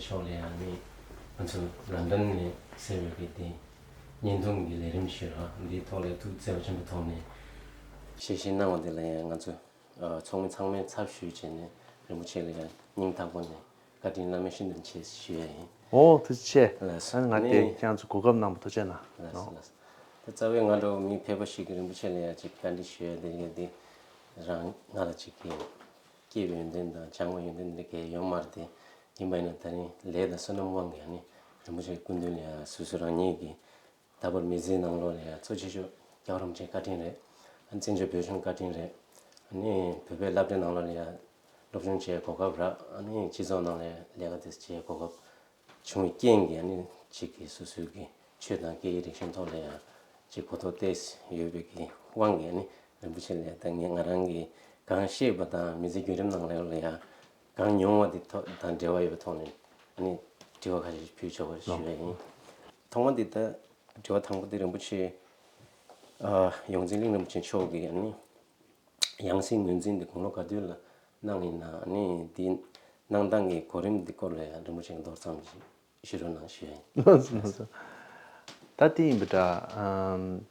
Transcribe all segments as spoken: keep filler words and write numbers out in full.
ཕྱོགས་ལ་ཡང་ནི་ང་ཚོ་ལན་ཌན་ནས་གསན་པའི་གི་དེ་བརྙན་ཐུང་གི་ལས་རིམ་ཞིག་རེད། འདིའི་ཐོག་ལ་ཐུགས་བརྩེ་བ་ཆེན་པོ་ཐོག་ནས་ཞལ་བཞེས་གནང་བ་དེ་ལ་ཡང་ང་ཚོ་ཚོགས་མི་ཚང་མའི་ཚབ་ཞུས་བྱས་ནས་རིན་པོ་ཆེ་ལ་ཡང་སྙིང་ཐག་པ་ནས་བཀའ་དྲིན་བླ་མེད་ཤིན་ཏུ་ཆེ་ཞུ་ཡ་ཡིན། ཨོ་ཐུགས་རྗེ་ཆེ། ལགས་སོ། ཨ་ནི་ང་ཨ་ནི་དེ་ཁྱེད་ཚོ་གོ་སྐབས་གནང་བ་ཐུགས་རྗེ་གནང་། ལགས་སོ་ལགས་སོ། ད་རྩ་བའི་ང་འདྲ་བོ་མི་ཕལ་པ་ཞིག་གིས་རིན་པོ་ཆེ་ལ་ཡང་ཅིག་བཀའ་འདྲི་ཞུ་ཡ་དེ་ཡ་དེ་རང་ང་ལ་ཅིག་གི་སྐྱེས་པའི་ཡོན་ཏན་དང་སྦྱངས་པའི་ཡོན་ཏན་དེ་གས་ཡོད་མ་རེད་དེ། ཡིན་པ་ཡིན་ན་ད་རིང་ལས་དང་བསོད་ནམས་དབང་གིས་ཨ་ནི་རིན་པོ་ཆེའི་སྐུ་མདུན་ལ་ཡང་སོ་སོ་རང་ཉིད་ཀྱི་ད་བར་མི་ཚེའི་ནང་ལོགས་ལ་ཡང་གཙོ་ཆེ་ཤོས་རྒྱལ་བ་རིན་པོ་ཆེའི་བཀའ་དྲིན་རེད། ཨ་ནི་བཙན་བྱོལ་བོད་གཞུང་བཀའ་དྲིན་རེད། ཨ་ནི་བོད་པའི་སློབ་གྲྭའི་ནང་ལོགས་ལ་ཡང་སློབ་སྦྱོང་བྱེད་གོ་སྐབས་རག་ཨ་ནི་སྤྱི་ཚོགས་ནང་ལ་ཡང་ལས་ཀ་དེ་བྱེད་གོ་སྐབས་བྱུང་བའི་རྐྱེན་གྱིས་ཨ་ནི་གཅིག་གིས་སོ་སོའི་གི་ཆོས་དང་སྐད་ཡིག་རིག་གཞུང་ཐོག་ལ་ཡང་གཅིག་གོ་རྟོགས་ཏོག་ཙམ་ཡོད་པའི་གི་དབང་གིས་ཨ་ནི་རིན་པོ་ཆེ་ལ་ཡང་ད་ངས་ང་རང་གིས་གང་ཤེས་པ་དང་མི་ཚེ་བརྒྱུད་རིམ་ནང་ལ་ཡང་གང་མྱོང་བ་དེ་ཐོག་དང་འབྲེལ་བ་ཡོད་པའི་ཐོག་ནས་ཨ་ནི་དྲི་བ་ཁ་ཤས་ཕུལ་ཆོག་པ་ཞུ་བ་ཡིན། ཐོག་མ་འདི་ལྟ། དྲི་བ་དང་པོ་དེ་རིན་པོ་ཆེ། ཨ་ཡོངས་འཛིན་གླིང་རིན་པོ་ཆེ་མཆོག་གིས་ཨ་ནི་ཡང་སྲིད་ངོས་འཛིན་འདི་དགུང་ལོ་ག་དུས་ལ་གནང་ཡིན་ན་ཨ་ནི་འདི་གནང་སྟངས་ཀྱི་གོ་རིམ་འདི་སྐོར་ལ་ཡང་རིན་པོ་ཆེ་གིས་མདོར་ཙམ་ཞིག་ཞུ་རོགས་གནང་ཞུ་ཡ་ཡིན། ལགས་སོ་ལགས་སོ། ད་དེ་ཡིན་པ་འདྲ། ཨམ།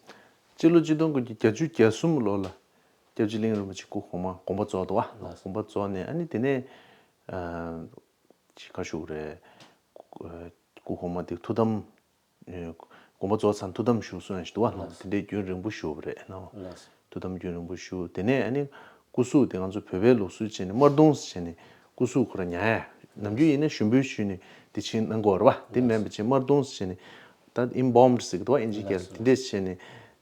སྤྱི་ལོ་ཆིག་སྟོང་དགུ་བརྒྱ་བརྒྱད་ཅུ་གྱ་གསུམ་ལོ་ལ་སྐྱབས་རྗེ་གླིང་རིན་པོ་ཆེ་སྐུ་གོང་མ་དགོངས་པ་རྫོགས་འདུག་བ། ལགས་སོ། དགོངས་པ་རྫོགས་ནས་ཨ་ནི་དེ་ནས་ཨ་ཅིག་ག་ཞུ་དགོས་རེད། སྐུ་གོང་མ་དེ་ཐུགས་དམ། དགོངས་པ་རྫོགས་ཚར་ཐུགས་དམ་བཞུགས་སོང་ཡང་ཞིག་འདུག་བ། ལགས། དེ་འདྲའི་རྒྱུན་རིང་པོ་བཞུགས་པ་རེད་ནོ། ལགས། ཐུགས་དམ་རྒྱུན་རིང་པོ་བཞུགས། དེ་ནས་ཨ་ནི་སྐུ་གཟུགས་དེ་ང་ཚོ་བོད་པའི་ལུགས་སྲོལ་བྱས་ནས་དམར་གདུང་ཟེར་བྱས་ནས་སྐུ་གཟུགས་ཁོ་རང་ཉར་ཡ། ནམ་རྒྱུན་ཡིན་ན་ཞུམ་པོའི་ཤུལ་ནས་དེ་ཕྱིན་གནང་གི་ཡོད་རེད་བ། དེ་མིན་པ་བྱས་དམར་གདུང་ཟེར་བྱས་ནས་ད་ཨིམ་བོམ་ཌི་ཟེར་གི་འདུག་བ་ཨིན་ཇི་སྐད་ལ། དེ་འདྲས་བྱས་ནས་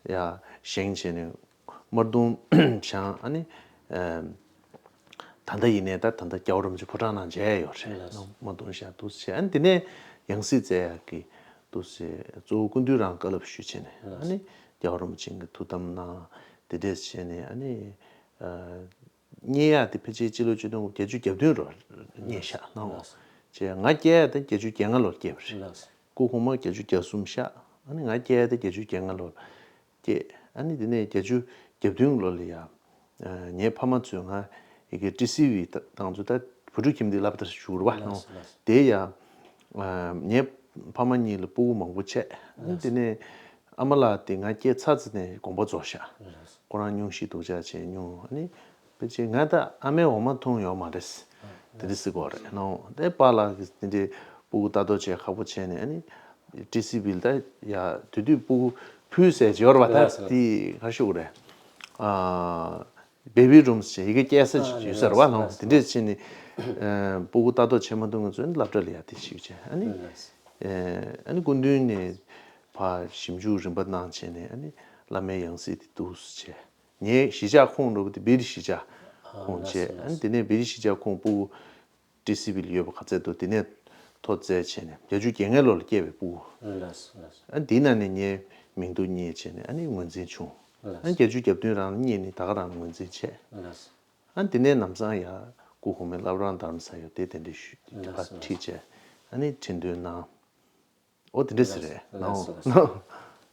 ཡ་བཞེངས་བྱས་ནས་དམར་གདུང་བཞེངས། ཨ་ནི་ཨ་ད་ལྟ་ཡིན་ནའི་ད་ད་ལྟ་རྒྱལ་བ་རིན་པོ་ཆེ་ཕོ་བྲང་ནང་མཇལ་ཡོད་རེད། ལགས། དམར་གདུང་བཞེངས་འདུག་ཟེར། ཨ་ནི་དེ་ནས་ཡང་སྲིད་བཙལ་ཡག་གི་འདུག་ཟེར། གཙོ་བོ་སྐུ་མདུན་རང་བཀའ་སློབ་ཞུས་བྱས་ནས། ལགས། ཨ་ནི་རྒྱལ་བ་རིན་པོ་ཆེ་གི་ཐུགས་དམ་གནང་། དེ་འདྲས་བྱས་ནས་ཨ་ནི་ཨ་རྙེད་ཡག་དེ་ཕལ་ཆེར་སྤྱི་ལོ་ཆིག་སྟོང་དགུ་བརྒྱ་བརྒྱད་ཅུ་གྱ་བདུན་ལོར་རྙེད་ཤག་གནང་བ། ལགས། བྱས་ང་སྐྱེས་ཡག་དེ་བརྒྱད་ཅུ་གྱ་ལྔ་ལོར་སྐྱེས་པ་རེད། ལགས། སྐུ་གོང་མ་བརྒྱད་ཅུ་གྱ་གསུམ་ཤག་ཨ་ནི་ང་སྐྱེས་ཡག་དེ་བརྒྱད་ཅུ་གྱ་ལྔ་ལོར་སྐྱེས། ཨ་ནི་དེ་ནས་བརྒྱད་ཅུ་གྱ་བདུན་ལོ་ལ་ཡ། ཨ་ངའི་ཕ་མ་ཚོས་ང་ཡི་གེ་ཊི་སི་ཝི་ད་ང་ཚོ་ད་བོད་ཕྲུག་ཁྱིམ་སྡེའི་སློབ་གྲྭར་ཞུགས་རེད་བ། ལགས་སོ་ལགས་སོ། དེ་ཡ། ཨ་ངའི་ཕ་མ་གཉིས་ལ་སྤུ་གུ་མང་པོ་བྱས། ཨ་ནི་དེ་ནས་ཨ་མ་ལགས་དེ་ང་སྐྱེས་ཚར་ཙམ་ནས་དགོངས་པ་རྫོགས་ཤག་ལགས་སོ། ཁོ་རང་སྙུང་གཞི་སྡུག་ཅག་བྱས་སྙུང་། ཨ་ནི་ཕལ་ཆེར་ང་ད་ཨ་མའི་འོ་མ་འཐུང་ཡོད་མ་རེད། དེ་འདྲ་སྲིད་གོ་རེད་ནོ། དེ་པཱ་ལགས་ཀྱིས་དེ་འདྲའི་སྤུ་གུ་ལྟ་རྟོག་བྱས་ཁག་པོ་བྱས་ནས་ཨ་ནི་ཊི་སི་ཝི་ལ་ད་ཡ་དེ་དུས་སྤུ་གུ་ཕུལ་ཟེར་བྱས་ཡོད་རེད་བ། ད་ལགས་སོ། དེ་ག་ཞུ་དགོས་རེད། ཨ་བེ་བི་རུམ་ཟེར་ཡི་གེ་སྐྱེལ་ས་ཞིག་ཡོད་ས་རེད་བ། ལགས་སོ་ལགས་སོ། དེ་འདྲས་བྱས་ནས་ཨ་སྤུ་གུ་ལྟ་རྟོག་བྱེད་མ་ཐུབ་མཁན་ཚོ་ནི་སློབ་གྲྭ་ལ་ཡ་དེ་ཞིག་བྱས། ཨ་ནི་ལགས་སོ། ཨ་ནི་སྐུ་མདུན་ནས་ཕར་ཞིབ་འཇུག་རིམ་པ་གནང་བྱས་ནས་ཨ་ནི་བླ་མའི་ཡང་སྲིད་དེ་འདུག་སེ་བྱས། ངའི་གཞིས་ཆགས་ཁོངས་འགྲོ་གི་དེ་བེ་རི་གཞིས་ཆགས་ཁོངས་བྱས། ཨ་ནི་དེ་ནས་བེ་རི་གཞིས་ཆགས་ཁོངས་སྤུ་གུ་ཊི་སི་ཝི་ལ་ཡོད་པ་ག་ཚད་འདུག་དེ་ནས་ཐོ་བཙལ་བྱས་ནས་བརྒྱད་ཅུ་གྱ་ལྔ་ལོ་ལ་སྐྱེས་པའི་སྤུ་གུ། ལགས་སོ་ལགས་སོ། ཨ་ནི་དེའི་ནང་ནས་ངའི་མིང་ཐོ་རྙེད་བྱས་ནས་ཨ་ནི་ངོས་འཛིན་བྱུང་། ལགས་སོ། ཨ་ནི་བརྒྱད་ཅུ་གྱ་བདུན་རང་ལ་རྙེད་ནས་ད་ག་རང་ངོས་འཛིན་བྱས། ལགས་སོ། ཨ་ནི་དེ་ནས་ལམ་སང་ཡ་སྐུ་གོང་མའི་བླ་བྲང་རྡ་རམ་ས་ཡོད་དེ་དེ་འདྲའི་ཞུ་ལགས་སོ། ཕར་ཁྲིད་བྱས། ཨ་ནི་ཁྲི་འདོན་གནང་། ཨོ་དེ་འདྲས་རེད། ལགས་སོ་ལགས་སོ།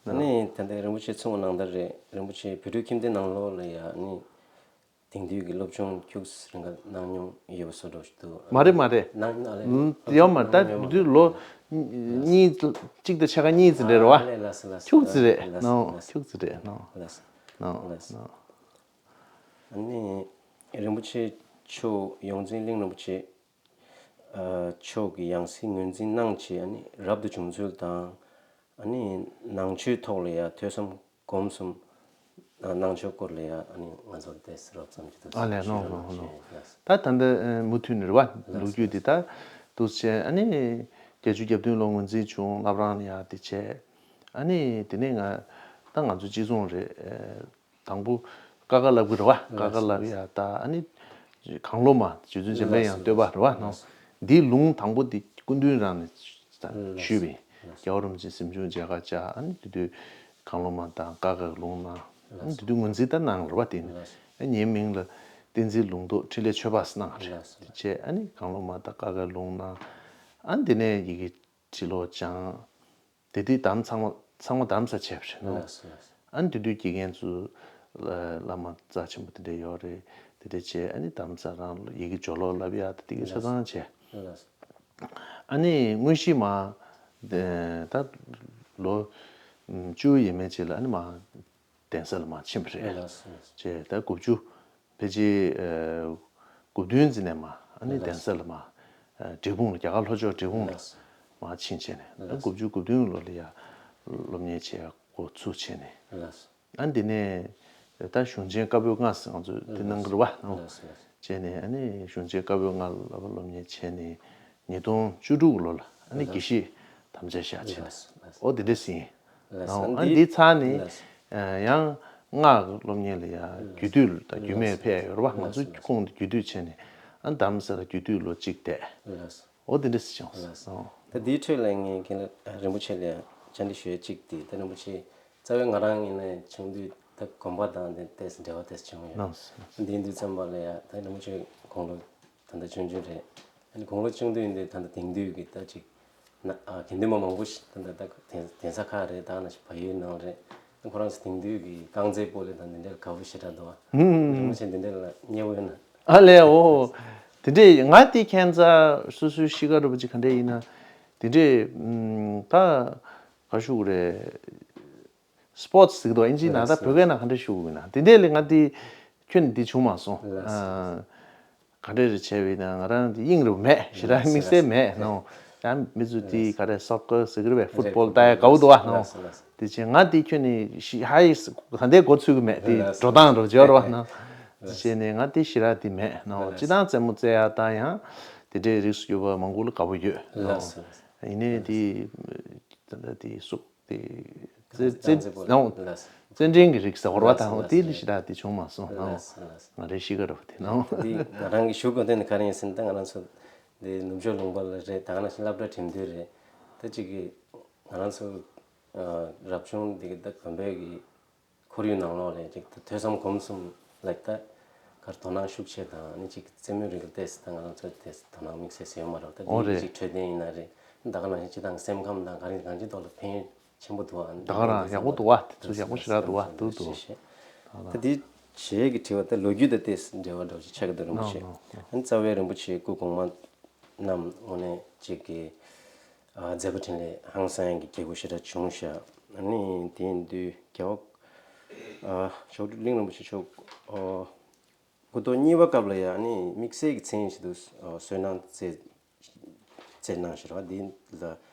ཨ་ནི་ད་ལྟ་རིན་པོ་ཆེ་གསུངས་པ་ནང་ལྟར་རེད། རིན་པོ་ཆེ་བོད་ཕྲུག་ཁྱིམ་སྡེ་ནང་ལོགས་ལ་ཡ་ཨ་ནི་དེང་དུས་ཀྱི་སློབ་སྦྱོང་ཁྱུག་ཙམ་རིང་ག་གནང་མྱོང་ཡོད་པ་བཟོ་འདྲ་ཞིག་འདུག་མ་རེད་མ་རེད། གནང་ཨ་ལེ། ཡོད་མ་རེད། ད་དུས་ལོ་གཉིས་གཅིག་དང་ཕྱེད་ཀ་གཉིས་ཙམ་རེད་རེད་བ། ཨ་ལེ་ལགས་སོ་ལགས་སོ། ཁྱུག་ཙམ་རེད་ལགས་སོ་ནོ། ལགས་སོ། ཁྱུག་ཙམ་རེད་ནོ། ལགས་སོ་ནོ་ལགས་སོ། ནོ། ཨ་ནི་རིན་པོ་ཆེ་མཆོག་ཡོངས་འཛིན་གླིང་རིན་པོ་ཆེ། ཨ་མཆོག་གིས་ཡང་སྲིད་ངོས་འཛིན་གནང་བྱས་ཨ་ནི་རབ་ཏུ་བྱུང་ཚུལ་དང་། ཨ་ནི་ནང་ཆོས་ཐོག་ལ་ཡང་ཐོས་བསམ་སྒོམ་གསུམ་གནང་ཕྱོགས་སྐོར་ལ་ཡང་ཨ་ནི་ང་ཚོར་ཏོག་ཙམ་རོབ་ཙམ་ཅིག་ཏོག་ཙམ་ཨ་ལས་ཞུ་ནོ་རོགས་ནོ་ཞུ་ནོ། ཡིན། ལགས། ད་ད་ལྟ་མུ་མཐུད་ནས་རེད་བ། ལགས་ལོ་རྒྱུས་འདི་ད་འདུག་བྱས་ཨ་ནི་བརྒྱད་ཅུ་གྱ་བདུན་ལོ་ངོས་འཛིན་བྱུང་། བླ་བྲང་ལ་ཡང་དེ་བྱས། ཨ་ནི་དེ་ནས་ང་ད་ང་ཚོ་སྤྱི་ཚོགས་རེད། དང་པོ་ཀ་ཁ་བསླབ་ཀྱི་རེད་བ། ཀ་ཁ་བསླབ་ཡ་ད་ཨ་ནི་གང་བློ་མ་རྗེ་བཙུན་འཇམ་དཔལ་དབྱངས་བསྟོད་པ་རེད་བ་ནོ། འདིའི་ལུང་དང་པོ་འདི་སྐུ་མདུན་རང་ནས་ཞུས་པས། རྒྱལ་བ་རིན་པོ་ཆེ་གཟིམ་ཆུང་མཇལ་ཁ་བཅར། ཨ་ནི་དེ་དུས་གང་བློ་མ་དང་ཀ་ཁ་གི་ལུང་གནང་། ཨ་ནི་དེ་དུས་ངོས་འཛིན་ད་གནང་རེད་བ། དེ་ནི་ཨ་ངའི་མིང་ལ་བསྟན་འཛིན་ལུང་རྟོགས་འཕྲིན་ལས་ཆོས་འཕགས་གནང་རེད། དེ་བྱས་ཨ་ནི་གང་བློ་མ་དང་ཀ་ཁ་ལུང་གནང་། ཨ་ནི་དེ་ནས་ཡི་གེ་ཁྲི་ལོ་སྦྱངས། དེ་དུས་དམ་ཚང་མ་ཚང་མ་དམ་ས་བྱས་པ་རེད་ནོ། ལགས་སོ་ལགས་སོ། ཨ་ནི་དེ་དུས་དགེ་རྒན་ཚོ་བླ་མ་རྩ་ཆེན་པོ་དེ་འདྲ་ཡོད་རེད། དེ་འདྲ་བྱས་ཨ་ནི་དམ་ས་རང་ཡི་གེ་སྦྱོར་ཀློག་བསླབ་ཡ་དེ་དེ་གའི་ཆ་ཚང་བྱས། ལགས་སོ། ཨ་ནི་དངོས་གཞི་མ་ད་ལོ་བཅུ་ཡས་མས་ཅིག་ལ་ཨ་ནི་མ་གདན་ས་ལ་མ་ཕྱིན་པ་རེད། ལགས་སོ། ལགས་སོ། ཅེས་ད་དགུ་བཅུ་ཕལ་ཆེར་དགུ་བདུན་ཙམ་ནས་མ་ཨ་ནི་གདན་ས་ལ་མ་འབྲས་སྤུངས་ལ་རྒྱ་གར་ལྷོ་ཕྱོགས་འབྲས་སྤུངས་ལ་ལགས་སོ། མ་ཕྱིན་བྱས་ནས་ད་ལགས་སོ། དགུ་བཅུ་དགུ་བདུན་ལོ་ལ་ཡ་སློབ་གཉེར་བྱས་འགོ་ཚུགས་བྱས་ནས། ལགས་སོ། ཨ་འདི་ནས་ད་གཞུང་ཆེན་བཀའ་པོད་ལྔ་ཟེར་ང་ཚོ་འདི་གནང་གི་རེད་བ། ལགས་སོ། ལགས་སོ། བྱས་ནས་ཨ་ནི་གཞུང་ཆེན་བཀའ་པོད་ལྔ་ལ་སློབ་གཉེར་བྱས་ནས་ཉིས་སྟོང་བཅུ་དྲུག་ལོ་ལ་ཨ་ནི་དགེ་བཤེས་དམ་བཅའ་བཞག་བྱས་ནས། ལགས་སོ། ལགས་སོ། ཨོ་འདི་འདྲ་ཟིན། ལགས་སོ། ཨ་འདི་ཚར་ནས་ལགས་སོ། ཡང་སྔགས་སློབ་གཉེར་ལ་ཡང་རྒྱུད་སྟོད་དང་རྒྱུད་སྨད་ཕེབས་ཡོད་རེད་བ། ང་ཚོ་ཁོང་དུ་རྒྱུད་སྟོད་བྱས་ནས་ཨ་རྡ་རམ་ས་ལ་རྒྱུད་སྟོད་ལོ་གཅིག་བསྡད། ལགས་སོ། འོ་དེ་འདྲ་ཞིག་བྱུང་སོང་། ད་དེའི་ཁྲོད་ལ་ངས་རྒན་ལགས་རིན་པོ་ཆེ་ལ་ཡང་བཅར་འདྲི་ཞུ་ཡས་གཅིག་དེ། ད་རིན་པོ་ཆེ་རྩ་བའི་ང་རང་ཡིན་ན་ཆུང་དུས་ད་དགོན་པ་དང་དེ་ཏོག་ཙམ་འབྲེལ་བ་ཏོག་ཙམ་བྱུང་ཡོད། ལགས་སོ། འདི་ཡིན་དུས་ཙམ་པ་ལ་ཡང་ད་རིན་པོ་ཆེ་དགུང་ལོ་ད་ལྟ་ཆུང་ཆུང་རེད། ཨ་ནི་དགུང་ལོ་ཆུང་དུས་ཡིན་དུས་ད་ལྟ་དེང་དུས་ཀྱི་ད་ཅིག་ན་ཨ་དགེ་འདུན་པ་མང་པོ་ཞིག་ད་ལྟ་ད་གདན་གདན་ས་ཁག་རེད། ད་ནང་བཞིན་བལ་ཡུལ་ནང་རེད། ཁོ་རང་ཚོ་དེང་དུས་ཀྱི་རྐང་རྩེད་སྤོ་ལོ་དང་འདི་འདྲ་ལ་དགའ་པོ་ཞེ་དྲག་འདུག་ཨ། ཧུམ། རིན་པོ་ཆེ་འདི་འདྲ་ལ་མཉེས་པོ་ཡོད་ན། ཨ་ལས་འོ། དེ་འདྲས་ང་དེ་ཁྱད་མཚར་སོ་སོའི་གཤིས་ཀ་རུ་བ་ཅིག་ག་འདྲས་ཡིན་ན། དེ་འདྲས་ཨུམ། ད་ག་ཞུ་དགོས་རེད། སི་པོར་ཊི་ཟེར་གི་འདུག་ཨིན་ཇིའི་ནང་། ད་བོད་སྐད་ནང་ག་འདྲས་ཞུ་དགོས་ན་དེ་འདྲས་ལས་ང་དེ་ཁྱོན་ནས་དེ་བྱུང་མ་སོང་། ལགས་སོ། ཨ། ག་འདྲས་རེད་བྱས་པས་ན་ང་རང་དེ་དབྱིངས་རུ་མེད། ཞེ་དྲག་དམིགས་བསལ་མེད་ནོ། ཡང་མི་ཚོ་དེ་ག་རེ་སོག་ཀར་ཟེར་གི་རེད་པས། ཕུཊ་བོལ་ལྟ་ཡ་དགའ་བོ་འདུག་ཨ་ནོ། ལགས་སོ། ལགས་སོ། དེ་བྱས་ང་དེ་ཁྱོན་ནས་ཤི་ཧ་ཡི་ད་ལྟའི་འགོ་ཚུགས་ཀྱི་མེད། དེ་ལགས་སོ། འགྲོ་སྟངས་རུ་འབྱོར་བ་ནོ། དེ་བྱས་ནས་ང་དེ་ཞེ་དྲག་དེ་མེད་ནོ། ལགས་སོ། སྤྱིར་བཏང་རྩེད་མོ་རྩེ་ཡ་ད་ཡང་དེ་འདྲའི་རིགས་སུ་གྱུར་པ་མང་པོ་ལ་དགའ་བོ་ཡོད་ནོ། ལགས་སོ། ཡིན་ནའི་དེ་ད་ལྟ་དེ་སུག་དེ་རྩེད་རྩེད་རྩེད་འགྲན་གྱི་རིགས་ཟེར་བ་དང་དེ་ལ་ཞེ་དྲག་དེ་བྱུང་མ་སོང་ནོ། ལགས་སོ། ལགས་སོ། ང་རའི་གཤིས་ཀ་རུ་བ་དེ་ནོ། དེ་ང་རང་གི་ཞུ་དགོས་དོན་ནི་ག་རེ་ཡིན་ཟེར་ན། ད་ང་རང་ཚོ་འདི་ནུབ་ཕྱོགས་ལུང་པ་ལ་རེད། ད་ག་ནང་བཞིན་སློབ་གྲྭ་འགྲིམ་དུས་རེད། ད་ཅིག་གི་ང་རང་ཚོ་ཨ་རབ་བྱུང་འདི་གི་ད་དགོན་པའི་གི་ཁོར་ཡུག་ནང་ལོགས་ལ་ཅིག་ད་ཐོས་བསམ་སྒོམ་གསུམ་ལ་ད་གར་དོ་སྣང་ཤུགས་ཆེ་དང་ནི་ཅིག་རྩེད་མོའི་རིགས་ལ་ཏོག་ཙམ་ད་ང་རང་ཚོ་ཏོག་ཙམ་དོ་སྣང་དམིགས་བསལ་ཟེར་ཡོད་མ་རེད། ད་འོ་འདི་རེད། ཅིག་འཕྲོད་བསྟེན་ཡིན་ན་རེད། ད་ག་ནང་བཞིན་སྤྱིར་བཏང་སེམས་ཁམས་དང་ག་རེ་གང་ཅིའི་ཐོག་ལ་ཕན་ཆེན་པོ་འདུག་ཨ། ད་ག་རང་ཡག་པོ་འདུག་བ། དེ་ཚོ་ཡག་པོ་ཞེ་དྲག་འདུག་བ། འདུག་འདུག་ད་དེ་གཞས་ཀྱི་དྲི་བ་ད་ལོ་རྒྱུས་དང་ཏོག་ཙམ་འབྲེལ་བ་འདྲ་བོ་ཅིག་ཆགས་ཀྱི་འདུག་རིན་པོ་ཆེ། ཨ་ནི་རྩ་བའི་རིན་པོ་ཆེའི་སྐུ་གོང་མ་རྣམས་དངོས་གནས་ཅིག་གི་ཨ་མཛད་པ་འཕྲིན་ལས་ཧང་སང་གི་རྒྱལ་སྒོ་ཞེ་དྲག་བྱུང་ཤག་ཨ་ནི་དེ་ཡིན་དུས་རྒྱལ་བ་ཨ་མཆོག་སྤྲུལ་གླིང་རིན་པོ་ཆེ་མཆོག་ཨ་སྐུ་ཐོག་གཉིས་པ་སྐབས་ལ་ཡང་ནི་དམིགས་བསལ་གྱི་མཚན་ཞིག་ཏུ་ཨ་བསོད་ནམས་རྩེ་རྩེ་གནང་ཞེས་པ་འདི་ལ་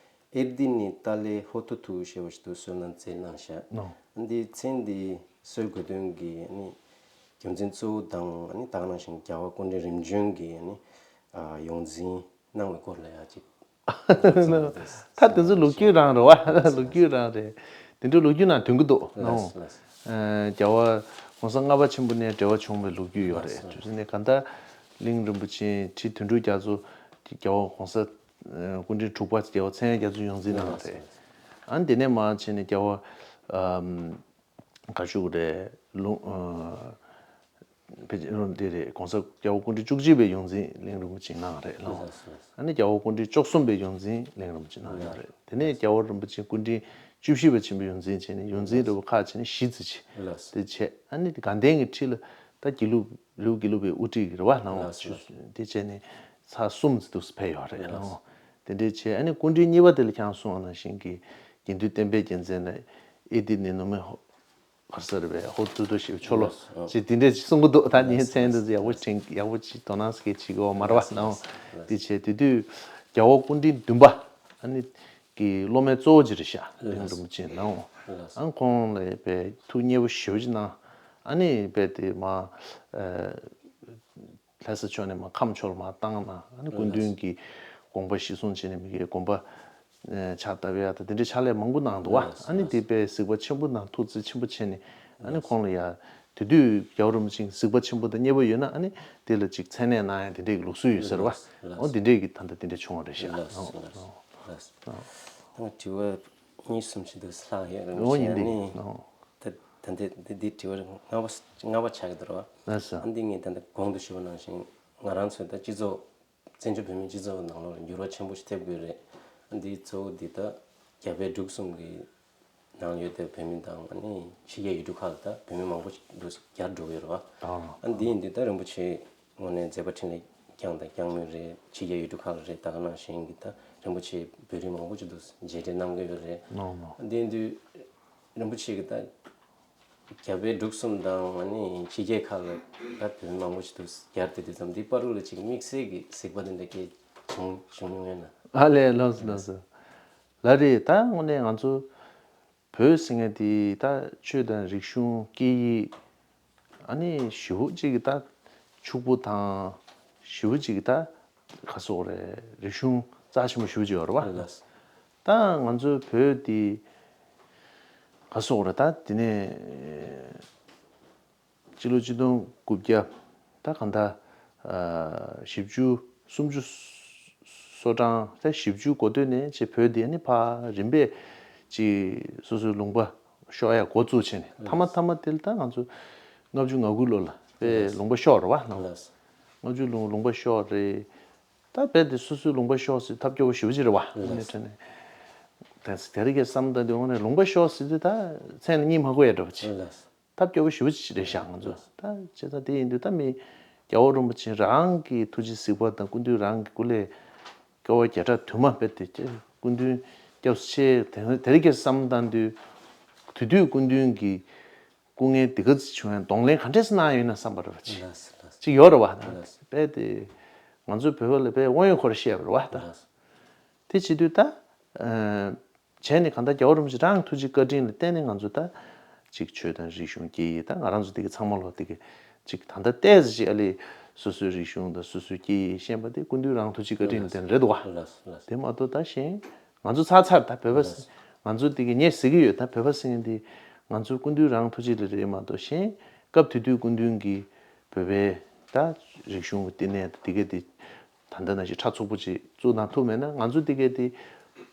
ཨེར་ཏི་ནི་ཏཱ་ལེ་ཧོ་ཐུ་ཐུ་ཞེས་པ་ཞིག་ཏུ་བསོད་ནམས་རྩེ་གནང་ཤག་ནོ། འདི་མཚན་འདི་གསོལ་དགོས་དོན་གྱི་ནི་རྒྱུ་མཚན་གཙོ་བོ་དང་ནི་ད་ག་ནང་བཞིན་རྒྱལ་བ་སྐུ་ཕྲེང་རིམ་བྱོན་གྱི་ནི་ཨ་ཡོངས་འཛིན་གནང་བའི་སྐོར་ལ་ཡང་ཅིག་ད་དེ་ཚོ་ལོ་རྒྱུས་རང་རེད་བ། ལོ་རྒྱུས་རང་རེད། དེ་འདྲའི་ལོ་རྒྱུས་ནང་འདོན་གྱི་འདུག་ནོ། ལགས་སོ། ལགས་སོ། ཨ་རྒྱལ་བ་གོང་ས་ལྔ་པ་ཆེན་པོ་ནས་འབྲེལ་བ་བྱུང་བའི་ལོ་རྒྱུས་ཡོད་རེད། ལགས་སོ། དེ་ནས་གང་ལྟར་གླིང་རིན་པོ་ཆེ་ཁྲི་དོན་གྲུབ་རྒྱ་མཚོ་རྒྱལ་བ་གོང་ས་སྐུ་ཕྲེང་དྲུག་པ་རྒྱལ་བ་མཚན་ཡང་རྒྱ་མཚོ་ཡོངས་འཛིན་གནང་བ་རེད། ཨ་ནི་དེ་ནས་མར་ཕྱིན་ནས་རྒྱལ་བ་ཨམ་ག་ཞུ་དགོས་རེད། ལུང་ཨ་ཕལ་ཆེར་འདི་རེད། གོང་ས་རྒྱལ་བ་སྐུ་ཕྲེང་བཅུ་གཅིག་པའི་ཡོངས་འཛིན་གླིང་རིན་པོ་ཆེ་གནང་བ་རེད་ལགས། ལགས་སོ། ཨ་ནི་རྒྱལ་བ་སྐུ་ཕྲེང་བཅུ་གསུམ་པའི་ཡོངས་འཛིན་གླིང་རིན་པོ་ཆེ་གནང་ཡོད་རེད། དེ་ནས་རྒྱལ་བ་རིན་པོ་ཆེ་སྐུ་ཕྲེང་བཅུ་བཞི་པ་ཆེན་པོའི་ཡོངས་འཛིན་བྱས་ནས་ཡོངས་འཛིན་རིམ་པ་ཁག་བྱས་ནས་བཞི་ཙམ་བྱས། ལགས་སོ། དེ་བྱས་ཨ་ནི་དགའ་ལྡན་གྱི་ཁྲི་ལ་ད་དགེ་ལུགས་ལུགས་དགེ་ལུགས་པའི་དབུ་ཁྲིད་ཀྱི་རེད་བ་ནང་། ལགས་སོ། དེ་བྱས་ནས་ཚར་གསུམ་ཙམ་དུ་ཕེབས་ཡོད་རེད་ལགས་སོ། ནང་། དེ་འདྲའི་བྱས་ཨ་ནི་སྐུ་ཕྲེང་གཉིས་པ་དེ་ལ་ཁྱེད་རང་གསུངས་པ་ནང་བཞིན་གྱི་དགེ་འདུན་བསྟན་པའི་རྒྱལ་མཚན་ལ་ཨེར་ཏི་ནི་ནུ་མེ་ཧོ་ག་རེ་ཟེར་བས་ཧོ་ཏུ་ཏུ་ཞེས་པའི་ཆོ་ལོ་ཅེས་དེ་འདྲས་ཅིག་གསུང་གི་འདུག་ད་ངའི་མཚན་འདི་ཚོ་ཡག་པོ་དྲན་ཡག་པོ་ཅིག་དོ་སྣང་སྐྱེ་བྱེད་ཀྱི་ཡོད་མ་རེད་བ་ནའང་། དེ་བྱས་དེ་དུས་རྒྱལ་བ་སྐུ་ཕྲེང་བདུན་པ་ཨ་ནི་གི་སློབ་མའི་གཙོ་བོ་ཅིག་རེད་ཤག་གླིང་རིན་པོ་ཆེ་ནའང་། ཨ་ཁོང་ལ་དཔེ་ཐུགས་མཉེས་པོ་ཞེ་པོ་ཅིག་གནང་། ཨ་ནི་དཔེ་དེ་མ་ལྷ་ས་ཕྱོགས་ནས་མར་ཁམས་ཕྱོགས་ལ་མར་བཏང་ན་ཨ་ནི་སྐུ་མདུན་གྱི་དགོངས་པ་གཞིར་བཟུང་བྱས་ནས་མི་གའི་དགོན་པ་ཕྱག་བཏབ་ཡ་དང་དེ་འདྲའི་ཕྱག་ལས་མང་པོ་གནང་འདུག་བ། ཨ་ནི་དེ་དཔེ་གཟིགས་པ་ཆེན་པོ་དང་ཐུགས་བརྩེ་ཆེན་པོ་བྱས་ནས་ཨ་ནི་ཁོང་ལ་ཡ་དེ་དུས་རྒྱལ་བ་རིན་པོ་ཆེ་གཟིགས་པ་ཆེན་པོ་དང་མཉེས་པོ་ཡོད་ན་ཨ་ནི་དེ་ལ་ཅིག་མཚན་གནས་གནང་ཡ་དེ་འདྲའི་གི་ལུགས་སྲོལ་ཡོད་ཟེར་བ། ཨོ་དེ་འདྲའི་གི་ད་ལྟ་དེ་འདྲ་བྱུང་བ་རེད་ཤག་ལགས་སོ། ལགས་སོ། ད་དྲི་བ་གཉིས་གསུམ་ཞིག་འདུག་ལྷག་ཡོད་རིན་པོ་ཆེ། ཨ་ནི་ད་ད་འདི་འདི་འདི་དྲི་བ་ལྔ་པ་ལྔ་པ་ཆགས་ཀྱི་འདུག་ར། ལགས་སོ། ཨ་འདི་ངས་ད་ལྟ་གོང་དུ་ཞུས་པ་ནང་བཞིན་ང་རང་ཚོའི་ད་སྤྱི་ཚོགས་བཙན་བྱོལ་བོད་མིའི་སྤྱི་ཚོགས་ནང་ལོགས་ལ་འགྱུར་བ་ཆེན་པོ་ཞིག་ཐེབས་དགོས་རེད། ཨ་འདི་གཙོ་བོ་འདི་ད་རྒྱ་བལ་འབྲུག་གསུམ་གྱི་ནང་ཡོད་པའི་བོད་མི་དང་ཨ་ནི་ཕྱི་རྒྱལ་ཡུལ་གྲུ་ཁག་ལ་ད་བོད་མི་མང་པོ་ཞིག་འདུག་གྱར་འགྲོ་གི་ཡོད་རེད་བ། ཨ་འདི་ཡིན་དུས་ད་རིན་པོ་ཆེ་དངོས་གནས་མཛད་པ་འཕྲིན་ལས་བསྐྱངས་དང་བསྐྱངས་མུས་རེད། ཕྱི་རྒྱལ་ཡུལ་གྲུ་ཁག་ལ་རེད། ད་ག་ནང་བཞིན་གྱི་ད་ རིན་པོ་ཆེ་བོད་རིགས་མང་པོ་ཅིག་འདུག་མཇལ་འཕྲད་གནང་གི་ཡོད་རེད། ནོ་ནོ། དེ་དུས་རིན་པོ་ཆེ་གི་ད་རྒྱ་བལ་འབྲུག་གསུམ་དང་ཨ་ནི་ཕྱི་རྒྱལ་ཁག་ལ་ད་བོད་མི་མང་པོ་ཅིག་འདུག་མཇལ་འཕྲད་དུས་ཙམ་འདི་བར་དུ་ལ་ཅིག་དམིགས་བསལ་གྱི་གཟིགས་པ་དེ་འདྲ་སྐྱེས་བྱུང་བྱུང་མྱོང་ཡོད་ན། ཨ་ལས། ལགས་སོ་ལགས་སོ། ལགས་རེད། ད་དངོས་གནས་ང་ཚོ་བོད་ཟེར་མཁན་དེ་ད་ཆོས་དང་རིག་གཞུང་སྐད་ཡིག་ཨ་ནི་ཞེ་པོ་ཅིག་གི་ད་ཕྱུག་པོ་དང་ཞེ་པོ་ཅིག་གི་ད་ག་ཟེར་དགོས་རེད། རིག་གཞུང་རྩ་ཆེན་པོ་ཞེ་པོ་ཅིག་ཡོད་རེད་བ། ལགས། ད་ང་ཚོའི་བོད་དེ་ག་ཟེར་དགོས་རེད། ད་དེ་ནས་སྤྱི་ལོ་ཆིག་སྟོང་དགུ་བརྒྱ་ད་གང་ལྟར་ཨ་བཞི་བཅུ་སུམ་ཅུ་སོ་གྲངས་ད་བཞི་བཅུ་འགོ་སྟོད་ནས་ཅིག་བོད་འདི་ནི་ཕར་རིམ་པས་ཅིག་སོ་སོའི་ལུང་པ་ཤོར་ཡ་འགོ་བཙུགས་བྱས་ནས། མཐའ་མ་མཐའ་མ་དེ་ལ་ད་ང་ཚོ་ལྔ་བཅུ་ང་དགུ་ལོ་ལ་དཔེ་ལགས། ལུང་པ་ཤོར་རེད་བ། ལགས། ལྔ་བཅུ་ལུང་ལུང་པ་ཤོར་རེད། ད་རྦད་དེ་སོ་སོའི་ལུང་པ་ཤོར་ཟེར་ཐབས་སྐྱོ་པོ་ཞེ་པོ་ཅིག་རེད་བ། དངོས་གནས་དྲང་གནས། དེ་དེ་རིང་གི་བསམ་བློ་བཏང་དུས་དངོས་གནས་ལུང་པ་ཤོར་ཟེར་དུས་ད་མཚན་ལ་གཉིད་མ་ཁུག་ཡ་འདྲ་པོ་ཅིག་ཐབས་སྐྱོ་པོ་ཞེ་པོ་ཅིག་རེད་ཤག་ང་ཚོ་ད་བྱས་ཙང་དེ་ཡིན་དུས་ད་མི་རྒྱལ་བ་རིན་པོ་ཆེ་རང་གི་ཐུགས་རྗེ་གཟིགས་པ་དང་སྐུ་མདུན་རང་གི་སྐུ་ལས་སྐྱེ་བ་བརྒྱ་ཕྲག་དུ་མ་རྦད་དེ་སྐུ་མདུན་སྐྱབས་སུ་མཆི། དེ་དེ་རིང་གི་བསམ་བློ་བཏང་དུས་དེ་དུས་སྐུ་མདུན་གྱི་སྐུ་ངལ་འདི་ག་ཙམ་བྱུང་ཡང་གདོང་ལེན་ག་འདྲས་སེ་གནང་ཡོད་ན་བསམ་པ་རེད་པ་ཅིག་ལགས་སོ། ལགས་སོ། ཅིག་ཡོད་རེད་བ། ད་ལགས་སོ། དཔེ་དེ་ང་ཚོའི་བོད་པ་ལ་དཔེ་དབང་ཡོད་ཁོ་ར་བཤད་པ་རེད་བ། ད་ལགས་སོ། དེ་བྱེད་དུས་ད་ཨ་བྱས་ནས་གང་ལྟར་རྒྱལ་བ་རིན་པོ་ཆེ་རང་ཐུགས་རྗེ་བཀའ་དྲིན་ལ་བརྟེན་ནས་ང་ཚོ་ད་ཅིག་ཆོས་དང་རིག་གཞུང་སྐད་ཡིག་ད་ང་རང་ཚོ་དེ་ག་ཚང་མ་ལོ་དེ་ག་ཅིག་ད་ལྟ་ཏོག་ཙམ་ཅིག་ཨ་ལས་སོ་སོའི་རིག་གཞུང་དང་སོ་སོའི་སྐད་ཡིག་ཤེས་པ་དེ་སྐུ་མདུན་རང་ཐུགས་རྗེ་བཀའ་དྲིན་ལ་བརྟེན་ནས་རེད་འདུག་བ། ལགས་སོ། ལགས་སོ། དེ་མ་གཏོགས་ད་གཞན། ང་ཚོ་ཚར་ཚར་ད་བོད་པ་ཟེར། ང་ཚོ་དེ་གི་ངས་ཟེར་གི་ཡོད། ད་བོད་པ་ཟེར་མཁན་དེ་ང་ཚོ་སྐུ་མདུན་རང་ཐུགས་རྗེ་ལ་རེད་མ་གཏོགས་གཞན་སྐབས་དེ་དུས་སྐུ་མདུན་གྱིས་བོད་པའི་ད་རིག་གཞུང་གི་བསྟི་གནས་དེ་ག་དེ་ད་ལྟ་ནང་བཞིན་ཕྲ་ཚུགས་པོ་ཅིག་བཙུགས་གནང་ཐུབ་མེད་ན་ང་ཚོ་དེ་ག་དེ་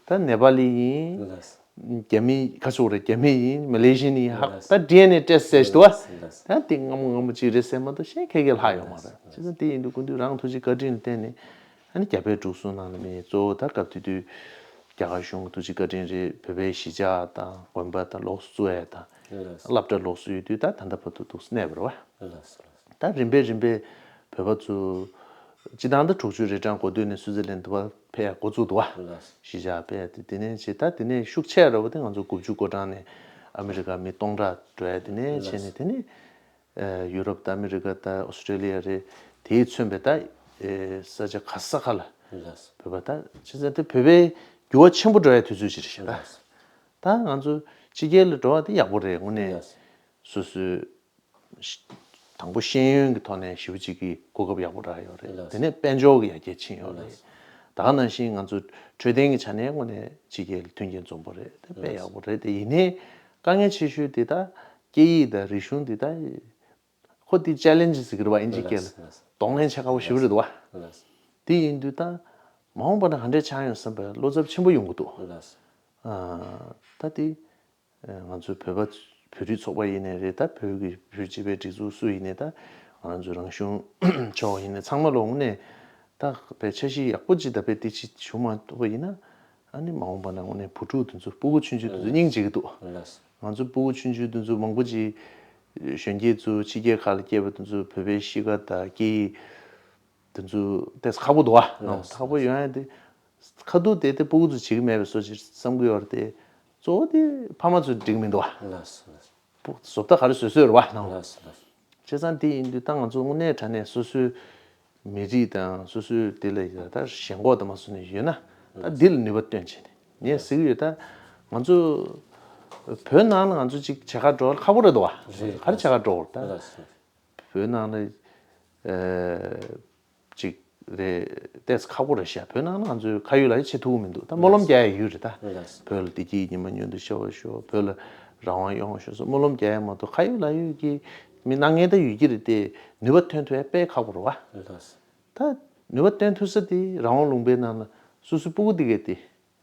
ད་ནེ་པ་ལི་ཡིན། ལགས། རྒྱ་མི་ག་ཚོད་རེད། རྒྱ་མི་ཡིན། མ་ལེ་ཤི་ཡན་ཡིན། ཧ་ལགས། ད་ཌི་ཨེན་ཨེ་ཊེ་སི་ཊི་བྱས་འདུག་བ། ལགས། ད་དེ་སྔ་མོ་སྔ་མོ་ཅིག་རེད་ཟེར་མ་གཏོགས་གཞན་ཁྱད་ཀྱི་ལྷག་ཡོད་མ་རེད། བྱས་ཙང་དེ་ཡིན་དུས་སྐུ་མདུན་རང་ཐུགས་རྗེ་བཀའ་དྲིན་ལ་བརྟེན་ནས། ཨ་ནི་རྒྱ་བལ་འབྲུག་གསུམ་ནང་ལ་མི་གཙོ་བོ་ད་སྐབས་དེ་དུས་རྒྱ་གར་གཞུང་གི་ཐུགས་རྗེ་བཀའ་དྲིན་རེད། བོད་པའི་གཞིས་ཆགས་དང་དགོན་པ་དང་ལོགས་སུ་བཙུགས་ཡ་དང་། ལགས་སོ། སློབ་གྲྭ་ལོགས་སུ་ཡོད་དུས་ད་ད་ལྟ་བར་དུ་འདུག་སེ་གནས་པ་རེད་བ། ལགས་སོ། ལགས་སོ། ད་རིམ་པས་རིམ་པས་བོད་པ་ཚོ་སྤྱི་བཏང་ད་དྲུག་ཅུ་རེ་གྲངས་འགོ་སྟོད་ནས་སུའུ་ཙེར་ལན་དུ་བ་ཕེབས་ཡ་འགོ་བཙུགས་འདུག་བ། ལགས་སོ། གཞིས་ཆགས་ཕེབས་ཡ་དེ་དེ་ནས་བྱས། ད་དེ་ནས་ཤུགས་ཆེ་ར་བ་དེ་ང་ཚོ་དགུ་བཅུ་གོ་གྲངས་ནས་ཨ་མི་རི་ཀ་མི་སྟོང་ཕྲག་འགྲོ་ཡ་དེ་ནས་བྱས་ནས། ལགས་སོ། དེ་ནས་ཨ་ཡུ་རོབ་དང་ཨ་མི་རི་ཀ་དང་ཨོ་སི་ཀྲེ་ལི་ཡ་རེད། དེས་མཚོན་པའི་ད་ཨེ་ས་ཆ་ག་ས་ག་ལ། ལགས་སོ། བོད་པ་ད་བྱས་ཙང་དེ་བོད་པའི་འགྱུར་བ་ཆེན་པོ་འགྲོ་ཡ་དུས་ཚོད་ཅིག་རེད་ཤག་ད། ལགས་སོ། ད་ང་ཚོ་ཕྱི་རྒྱལ་ལ་འགྲོ་བ་དེ་ཡག་པོ་རེད། དངོས་གནས། ལགས་སོ། སོ་སོའི་ཤ་དང་པོ་ཤེས་ཡོན་གྱི་ཐོག་ནས་ཞེ་པོ་ཅིག་གི་གོ་སྐབས་ཡག་པོ་རག་ཡོད་རེད། ལགས་སོ། དེ་ནས་དཔལ་འབྱོར་གྱི་ཡར་རྒྱས་ཕྱིན་ཡོད་རེད། ལགས་སོ། ད་ག་ནང་བཞིན་ང་ཚོ་འཕྲོད་བསྟེན་གྱི་ཆ་ནས་དངོས་གནས་ཕྱི་རྒྱལ་ལ་མཐུན་རྐྱེན་འཛོམས་པོ་རེད། དེ་དཔེ། ལགས་སོ། ཡག་པོ་རེད། དེ་ཡིན་ནའི་དཀའ་ངལ་ཆེ་ཤོས་དེ་ད་སྐད་ཡིག་དང་རིག་གཞུང་དེ་ད་ཁོ་དེ་ཅེ་ལེན་ཇི་ཟེར་གི་རེད་བ། ཨིན་ཇི་སྐད་ལ། ལགས་སོ། ལགས་སོ། གདོང་ལེན་བྱེད་དཀའ་པོ་ཞེ་པོ་རེད་འདུག་བ། ལགས་སོ། དེ་ཡིན་དུས་ད་མ་འོངས་པ་ན་ག་འདྲས་ཆགས་ཡོང་བསམ་པའི་བློ་འཚབ་ཆེན་པོ་ཡོང་གི་འདུག། ལགས་སོ། ཨ་ད་དེ། ང་ཚོའི་བོད་པ་བོད་རིགས་ཚོགས་པ་ཡིན་ནའི་རེད། ད་བོད་ཀྱི་བོད་སྤྱི་པའི་སྒྲིག་འཛུགས་སུ་ཡིན་ནའི། ད་ང་རང་ཚོའི་རང་གཞུང་ཕྱོགས་ཡིན་ནའི། ཚང་མ་ལོག་ནས་ད་དཔེ་འཆར་གཞི་ཡག་པོ་ཅིག་ད་དཔེ་དེ་ཅིག་བྱུང་མ་ཐུབ་པ་ཡིན་ན། ཨ་ནི་མ་འོངས་པ་ན་དངོས་གནས་བུ་ཕྲུག་དེ་ཚོ་སྤུ་གུ་ཆུང་ཆུང་དེ་ཚོ་སྙིང་རྗེ་གི་འདུག། ལགས་སོ། ང་ཚོ་སྤུ་གུ་ཆུང་ཆུང་དེ་ཚོ་མང་པོ་ཅིག་གཞོན་སྐྱེས་ཚོ་ཕྱི་རྒྱལ་ཁག་ལ་སྐྱེས་པ་དེ་ཚོ་བོད་པའི་གཤིས་ཀ་དང་སྐད་ཡིག་དེ་ཚོ་ཏོག་ཙམ་ཁག་པོ་འདུག་བ། ལགས་སོ། ཁག་པོ་ཡོང་ཡ་དེ་ཁ་ཐུག་དེ་དེ་སྤུ་གུ་ཚོ་བྱེད་ཀྱི་མེད་པའི་བཟོ་ཅིག་བསམ་གྱི་ཡོད་རེད་དེ། གཙོ་བོ་དེ་ཕ་མ་ཚོ་འགྲིག་མི་འདུག་བ། ལགས་སོ། ལགས་སོ། སྤུ་བཟོ་ལྟ་ག་རེ་བཟོས་བཟོས་རེད་བ། ལགས་སོ། ལགས་སོ། བྱས་ཙང་དེ་ཡིན་དུས་ད་ང་ཚོ་དངོས་གནས་དྲང་གནས་སོ་སོའི་མི་རིགས་དང་སོ་སོའི་དེ་ལ་ཡ་ད་ཞེན་ཁོག་དང་མ་སོ་ནས་ཡོད་ན། ད་འདི་ལ་ནུས་པ་བཏོན་བྱས་ནས་ངས་ཟེར་གྱི་ཡོད། ད་ང་ཚོ་བོད་ནང་ལ་ང་ཚོ་ཅིག་བྱེད་གར་འགྲོ་ཁག་པོ་རེད་འདུག་བ། རེད། ག་རེ་བྱེད་གར་འགྲོ་བ་རེད་ད། ལགས་སོ། བོད་ནང་ལ་ཨ་ཅིག་རེད། ཏོག་ཙམ་ཁག་པོ་རེད་ཤག། བོད་ནང་ལ་ང་ཚོས་ཁ་ཡོད་ལག་ཡོད་བྱེད་ཐུབ་ཀྱི་མི་འདུག། ད་སྨོན་ལམ་རྒྱག་ཡ་ཡོད་རེད་ད། ལགས་སོ། བོད་ལ་བདེ་སྐྱིད་ཉི་མ་མྱུར་དུ་ཤར་བར་ཤོག། བོད་ལ་རང་དབང་ཡོང་བར་ཤོག་ཟེར་སྨོན་ལམ་རྒྱག་ཡ་མ་གཏོགས། ཁ་ཡོད་ལག་ཡོད་ཀྱི་མི་སྣ་ངན་ད་ཡོད་ཀྱི་རེད་དེ། ནུས་པ་ཐོན་ཐུབ་ཡ་དཔེ་ཁག་པོ་རེད་བ། ལགས་སོ། ད་ནུས་པ་བཏོན་ཐུབ་ས་དེ་རང་དབང་ལུང་པའི་ནང་ལ་སོ་སོའི་སྤུ་གུ་དེ་གས་དེ།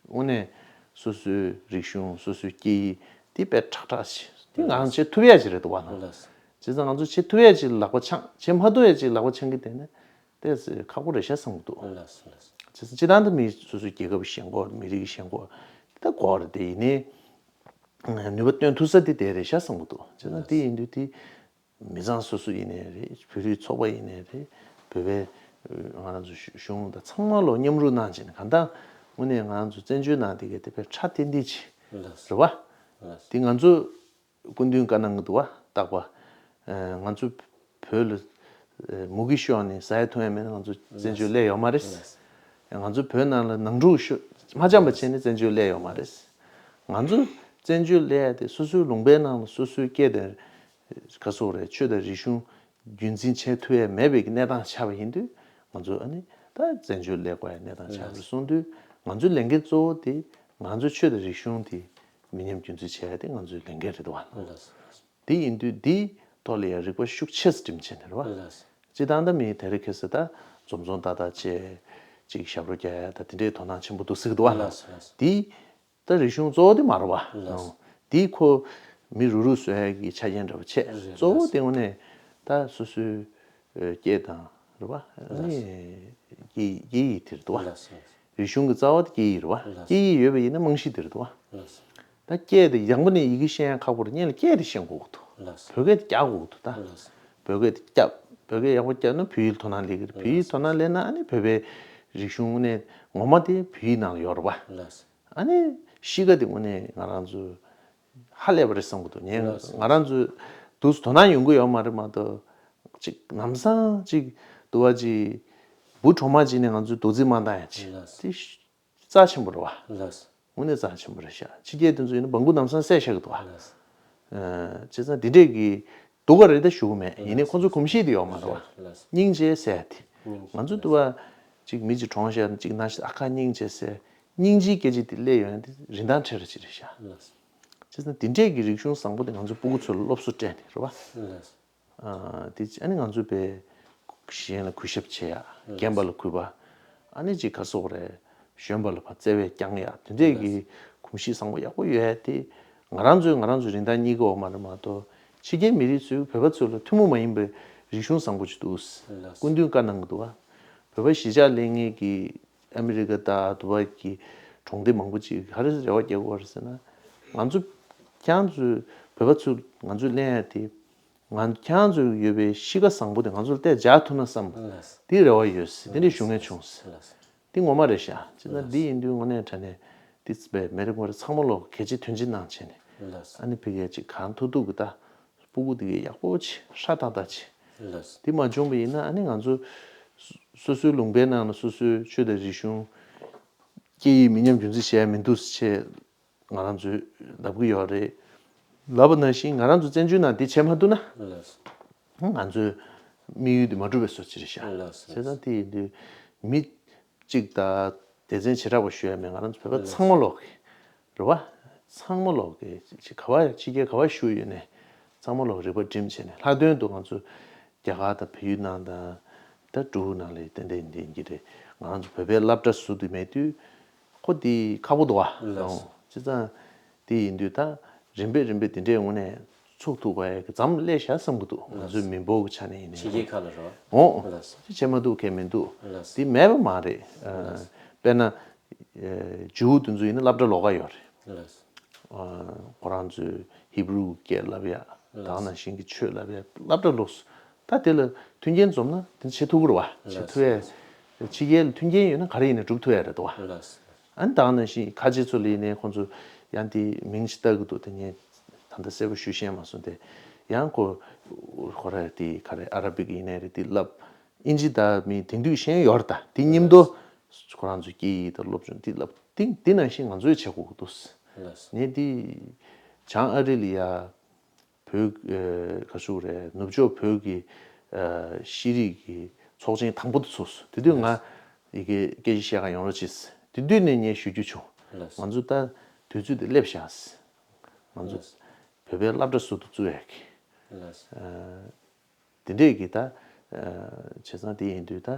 དངོས་གནས་སོ་སོའི་རིག་གཞུང་། སོ་སོའི་སྐད་ཡིག་དེ་དཔེ་ཁྲག་ཁྲག་ཞིག་དེ་ང་རང་བྱེད་ཐུབ་ཡ་ཅིག་རེད་འདུག་བ་ན། ལགས་སོ། བྱས་ཙང་ང་ཚོ་བྱེད་ཐུབ་ཡ་ཅིག་ལག་པ་འཆང་། བྱེད་མ་ཐུབ་ཡ་ཅིག་ལག་པ་འཆང་གི་བསྡད་ན་ཏོག་ཙམ་ཁག་པོ་རེད་ཤག་བསམ་གྱི་འདུག། ལགས་སོ། ལགས་སོ། བྱས་ཙང་སྤྱིར་བཏང་དུ་མི་སོ་སོའི་རྒྱལ་ཁབ་ཞེན་ཁོག། མི་རིགས་ཞེན་ཁོག་དེ་ད་དགོས་རེད་དེ། ཡིན་ནའི་ནུས་པ་བཏོན་ཐུབ་ས་དེ་དེ་རེད་ཤག་བསམ་གྱི་འདུག། བྱས་ཙང་དེ་ཡིན་དུས་དེ། མི་ཚང་སོ་སོ་ཡིན་ནའི་རེད། བོད་རིགས་ཚོགས་པ་ཡིན་ནའི་རེད། བོད་པའི་ང་རང་ཚོ་གཞུང་དང་ཚང་མ་ལོ་མཉམ་རུབ་གནང་བྱས་ནས་གང་ལྟར་ དངོས་གནས་ང་ཚོ་བཙན་བྱོལ་ནང་དེ་གའི་དེ་བས་ཁྲ་ཏན་ཏན་ཅིག་ལགས། རེད་བ། ལགས། དེ་ང་ཚོ་སྐུ་མདུན་བཀའ་གནང་གི་འདུག་བ། རྟག་པ། ཨ་ང་ཚོ་བོད་ལ་ཨ་མུ་གེ་ཤོར་ནས་ཟ་ཡ་འཐུང་ཡ་མེད་ན་ང་ཚོ་བཙན་བྱོལ་སླེབས་ཡོད་མ་རེད། ང་ཚོ་བོད་ནང་ལ་ནང་འཁྲུག་ཤོ་མ་འཆམ་པ་བྱས་ནས་བཙན་བྱོལ་སླེབས་ཡོད་མ་རེད། ང་ཚོ་བཙན་བྱོལ་སླེབས་ཡ་དེ་སོ་སོའི་ལུང་པའི་ནང་ལ་སོ་སོའི་སྐད་དང་། ག་སོག་རེད། ཆོས་དང་རིག་གཞུང་རྒྱུན་འཛིན་བྱེད་ཐུབ་ཡ་མེད་པའི་གནས་སྟངས་ཆགས་པ་ཡིན་དུས། ང་ཚོ་ཨ་ནི་ད་བཙན་བྱོལ་སླེབས་དགོས་ཡ་གནས་སྟངས་ཆགས་པ་རེད་གསུངས་དུས། ང་ཚོའི་ལས་འགན་གཙོ་བོ་དེ་ང་ཚོའི་ཆོས་དང་རིག་གཞུང་དེ་མི་ཉམས་རྒྱུན་འཛིན་བྱེད་ཡ་དེ་ང་ཚོའི་ལས་འགན་རེད་འདུག་བ། ལགས། དེ་ཡིན་དུས་འདིའི་ཐོག་ལ་ཡང་རིག་པ་ཤུགས་ཆེ་ཙམ་བསྒྲིམས་བྱས་ནས་རེད་བ། ལགས། སྤྱི་བཏང་ད་མི་དེ་རིང་ཁ་སང་ད་འཛོམས་འཛོམས་ཏག་ཏག་བྱས། ཅིག་ཞབས་བྲོ་རྒྱག་ཡ་ད་དེ་འདྲའི་དོ་སྣང་ཆེན་པོ་འདུག་ཟེར་གི་འདུག་བ། ལགས་ལགས། དེ་ད་རིག་གཞུང་གཙོ་བོ་དེ་མ་རེད་བ། ལགས། དེ་ཁོ་མི་རུག་རུག་བཟོ་ཡ་གི་ཆ་རྐྱེན་འདྲ་བོ་བྱས། རེད། གཙོ་བོ་ལགས། དེ་དངོས་གནས་ད་སོ་སོའི་ཨ་སྐད་དང་རེད་བ། ཨ་ནི་སྐད་སྐད་ཡིག་དེ་རེད་འདུག་བ། ལགས་ལགས། རིག་གཞུང་གི་རྩ་བ་དེ་སྐད་ཡིག་རེད་བ། ལགས། སྐད་ཡིག་ཡོད་པ་ཡིན་ན་རྨང་གཞི་དེ་རེད་འདུག་བ། ལགས། ད་སྐད་དེ་ཡང་པོ་ནས་ཡི་གེ་ཤེས་ཡ་ཁག་པོ་རེད། སྔོན་ལ་སྐད་དེ་ཤེས་དགོས་ཀྱི་འདུག། ལགས། བོད་སྐད་དེ་རྒྱག་དགོས་ཀྱི་འདུག་ད། ལགས། བོད་སྐད་དེ་རྒྱབ། བོད་སྐད་ཡག་པོ་རྒྱབ་ན་བོད་ཡིག་ལ་དོ་སྣང་སླེབས་ཀྱི་རེད། བོད་ཡིག་ལ་དོ་སྣང་སླེབས་ན་ཨ་ནི་བོད་པའི་རིག་གཞུང་དངོས་གནས་ངོ་མ་དེ་བོད་ཡིག་ནང་ལ་ཡོད་རེད་བ། ལགས། ཨ་ནི་གཤིས་ཀ་དེ་དངོས་གནས་ང་རང་ཚོ་ཧ་ལས་པ་རེད་བསམ་གྱི་འདུག། ངས་ལགས་སོ། ང་རང་ཚོས་འདུག་སེ་དོ་སྣང་ཡོང་གི་ཡོད་མ་རེད་མ་གཏོགས། ཅིག་ལམ་སང་ཅིག་འདུག་བ། ཅིག་འབུ་གྲོག་མ་ཅིག་ནས་ང་ཚོས་རྡོག་རྫིས་མ་བཏང་ཡ་ཅིག་ལགས་སོ། དེ་རྩ་ཆེན་པོ་རེད་བ། ལགས་སོ། དངོས་གནས་རྩ་ཆེན་པོ་རེད་ཤག། ཕྱི་རྒྱལ་དེ་ཚོ་ཡིན་ན་སྦྲང་བུ་ལམ་སང་བསད་བཞག་གི་འདུག་བ། ལགས་སོ། ཨ་བྱས་ཙང་འདི་འདྲས་ཀྱི་སྡུག་ག་རེད་ད་ཞུ་གི་མེད། ཡིན་ནའི་ཁོང་ཚོ་གོམས་གཤིས་དེ་ཡོད་མ་རེད་བ། ལགས་སོ། སྙིང་རྗེ་ཟེར་ཡ་དེ། སྙིང་རྗེ། ང་ཚོ་འདུག་བ། ཅིག་མི་ཅིག་གྲོངས་ཤག་ཅིག་ན་ཤི་ཨ་ཁ་སྙིང་རྗེ་ཟེར། སྙིང་རྗེའི་སྐད་ཆ་དེ་སླེབས་ཡོང་ཡ་དེ་རིན་ཐང་ཁྲལ་ར་ཅིག་རེད་ཤག། ལགས་སོ། བྱས་ཙང་འདི་འདྲས་ཀྱི་རིག་གཞུང་བཟང་པོ་དེ་ང་ཚོ་སྤུ་གུ་ཚོ་ལ་སློབ་གསོ་སྤྲད་ནས་རེད་བ། ལགས་སོ། ཨ་དེ་ཨ་ནི་ང་ཚོ་པའི་གཞན་ལ་གུས་ཞབས་བྱེད་ཡ། རྒན་པ་ལ་གུས་པ། ཨ་ནི་ཅིག་ག་སོག་རེད། གཞོན་པ་ལ་ཕར་བརྩེ་བས་བསྐྱངས་ཡ་དེ་འདྲས་ཀྱི་གོམས་གཤིས་བཟང་པོ་ཡག་པོ་ཡོད་ཡ་དེ། ང་རང་ཚོས་ང་རང་ཚོའི་རིན་ཐང་རྙེད་ཀྱི་ཡོད་མ་རེད་མ་གཏོགས། ཕྱི་རྒྱལ་མི་རིགས་ཚོས་བོད་པ་ཚོ་ལ་ཐུན་མོང་མ་ཡིན་པའི་རིག་གཞུང་བཟང་པོ་ཅིག་འདུག། ལགས་སོ། སྐུ་མདུན་བཀའ་གནང་གི་འདུག་བ། བོད་པ་གཞིས་ཆགས་ལས་ངེས་ཀྱི་ཨ་མི་རི་ཀ་དང་དུ་བ་གི་གྲོང་སྡེ་མང་པོ་ཅིག་ག་རེ་རེ་བ་རྒྱག་གི་ཡོད་རེད་ཟེར་ན། ང་ཚོ་ཁྱེད་རང་ཚོའི་བོད་པ་ཚོས་ང་ཚོས་ལེན་ཡ་དེ། ང་ཁྱེད་རང་ཚོ་ཡོད་པའི་གཤིས་ཀ་བཟང་པོ་དེ་ང་ཚོར་ཏོག་ཙམ་སྦྱར་ཐུབ་ན་བསམ། ལགས་སོ། དེ་རེ་བ་ཡོད་ཟེར། དེ་འདྲ་ཞུ་མཁན་བྱུང་ཟེར། ལགས་སོ། དེ་ངོ་མ་རེད་ཤག། བྱས་ཙང་འདི་ཡིན་དུས་དངོས་གནས་དྲང་གནས་འདི་ཚོ་པའི་མི་རེ་ངོ་རེ་ཚང་མ་ལོག་གལ་ཆེ་དོན་ཆེ་གནང་བྱས་ནས། ལགས་སོ། ཨ་ནི་ཕ་གིར་ཅིག་གང་ཐུབ་ཐུབ་ཀྱིས་ད་སྤུ་གུ་དེ་གའི་ཡག་པོ་བྱེད། ཧྲ་ཏག་ཏག་བྱེད། ལགས་སོ། དེ་མ་བྱུང་བ་ཡིན་ན་ཨ་ནི་ང་ཚོ་སོ་སོའི་ལུང་པའི་ནང་ལ་སོ་སོའི་ཆོས་དང་རིག་གཞུང་། སྐད་ཡིག་མི་ཉམས་རྒྱུན་འཛིན་བྱེད་ཡ་མི་འདུག་ཟེར་བྱས། ང་རང་ཚོས་ལབ་ཀྱི་ཡོད་རེད། ལབ་པ་ནང་བཞིན་ང་རང་ཚོ་བཙན་བྱོལ་ནང་འདི་བྱེད་མ་ཐུབ་ན། ལགས་སོ། ང་ཚོའི་དམིགས་ཡུལ་འདི་མ་འགྲུབ་པའི་བཟོ་ཅིག་རེད་ཤག། ལགས་སོ། བྱས་ཙང་དེ་ཡིན་དུས་མི་གཅིག་དང་སྡེ་ཚན་བྱེ་བྲག་པ་ཞུ་ཡ་མེད། ང་རང་ཚོ་བོད་པ་ཚང་མ་ལོག་གི་རེད་བ། ཚང་མ་ལོག་གི་ཅིག་ག་བ་ཕྱི་རྒྱལ་ག་བ་བཞུགས་ཡོད་ནའི་ཚང་མ་ལོག་རིག་པ་སྒྲིམ་བྱས་ནས། ལྷག་དོན་དུ་ང་ཚོ་རྒྱ་གར་དང་བལ་ཡུལ་ནང་དང་། ད་འབྲུག་ནང་ལ་ཏན་ཏན་ཡིན་གྱི་རེད། ང་རང་ཚོ་བོད་པའི་སློབ་གྲྭ་ཟུར་དུ་མེད་དུས་ཁོ་དེ་ཁག་པོ་འདུག་བ། ལགས་སོ། བྱས་ཙང་དེ་ཡིན་དུས་ད་རིམ་པས་རིམ་པས་དེ་འདྲའི་ངོས་ནས་ཚུགས་ཐུབ་པ་ཡག་གི་མཚམས་སླེབས་ཤག་བསམ་གྱི་འདུག། ང་ཚོའི་མི་འབོར་གྱི་ཆ་ནས་ཡིན་ནའི། ཕྱི་རྒྱལ་ཁག་ལ་རོ། འོང་། ལགས་སོ། དེ་བྱེད་མ་ཐུབ་མཁན་མི་འདུག། ལགས་སོ། དེ་མེད་པ་མ་རེད། ཨ། ལགས་སོ། དཔེར་ན། ཨ། ཇུའུ་དེ་ཚོ་ཡིན་ན་སློབ་གྲྭ་ལོགས་ཀ་ཡོད་རེད། ལགས་སོ། ཨ། ཁོ་རང་ཚོའི་ཧི་བྷུ་རུ་སྐད་བསླབ་ཡ། ད་ག་ནང་བཞིན་གྱི་ཆོས་བསླབ་ཡ་སློབ་གྲྭ་ལོགས་སུ། ད་དེ་ལ་མཐུན་རྐྱེན་འཛོམས་ན་དེ་བྱེད་ཐུབ་ཀྱི་རེད་བ། བྱེད་ཐུབ་ཡ། ཕྱི་རྒྱལ་ལ་མཐུན་རྐྱེན་ཡོད་ན་ག་རེ་ཡིན་ན་སྒྲུབ་ཐུབ་ཡ་རེད་དོ། ལགས་སོ། ཨ་ནི་ད་ག་ནང་བཞིན་ཁ་ཆེ་ཚོ་ལ་ཡིན་ནའི་ཁོང་ཚོ་ཡང་དེ་མིང་ཅིག་བཏགས་ཀྱི་འདུག། དེ་ངས་ད་ལྟ་གསལ་པོ་ཞུ་ཤེས་མ་སོང་སྟེ། ཡང་ཁོ་ཁོ་ར་དེ་ག་རེ་ཨ་ར་བིག་ཡིན་ནའི་རེད། དེ་བསླབ། ཨིན་ཇི་དང་མི་དེང་དུས་ཤེས་ཡོད་རེད། ད་དེ་མཉམ་དུ་ཁོ་རང་ཚོའི་སྐད་ཡིག་དང་སློབ་སྦྱོང་དེ་བསླབ། དེ་དེ་ནང་བཞིན་ང་ཚོས་བྱེད་དགོས་ཀྱི་འདུག། ལགས་སོ། ངས་དེ་བྱང་ཨ་རི་ལ་ཡ་བོད། ཨ། ག་ཞུ་རེད། ནུབ་ཕྱོགས་བོད་ཀྱི། ཨ། ཤེས་རིག་གི་ཚོགས་ཆེན་དང་པོ་དེ་ཚུགས་སོང་། དེ་དུས་ང་ཡི་གེ་སྐད་ཆ་བཤད་ག་ཡོང་རོགས་བྱེད་ཟེར། དེ་དུས་ནས་ངས་ཞུ་རྒྱུ་བྱུང་། ལགས་སོ། ང་ཚོ་ད་དུས་ཚོད་དེ་སླེབས་ཤག་ཟེར། ང་ཚོ། ལགས་སོ། བོད་པའི་སློབ་གྲྭ་ཟུར་དུ་བཙུགས་ཡག་གི། ལགས་སོ། ཨ། དེ་འདྲས་ཀྱི་ད། ཨ། བྱས་ཙང་དེ་ཡིན་དུས་ད།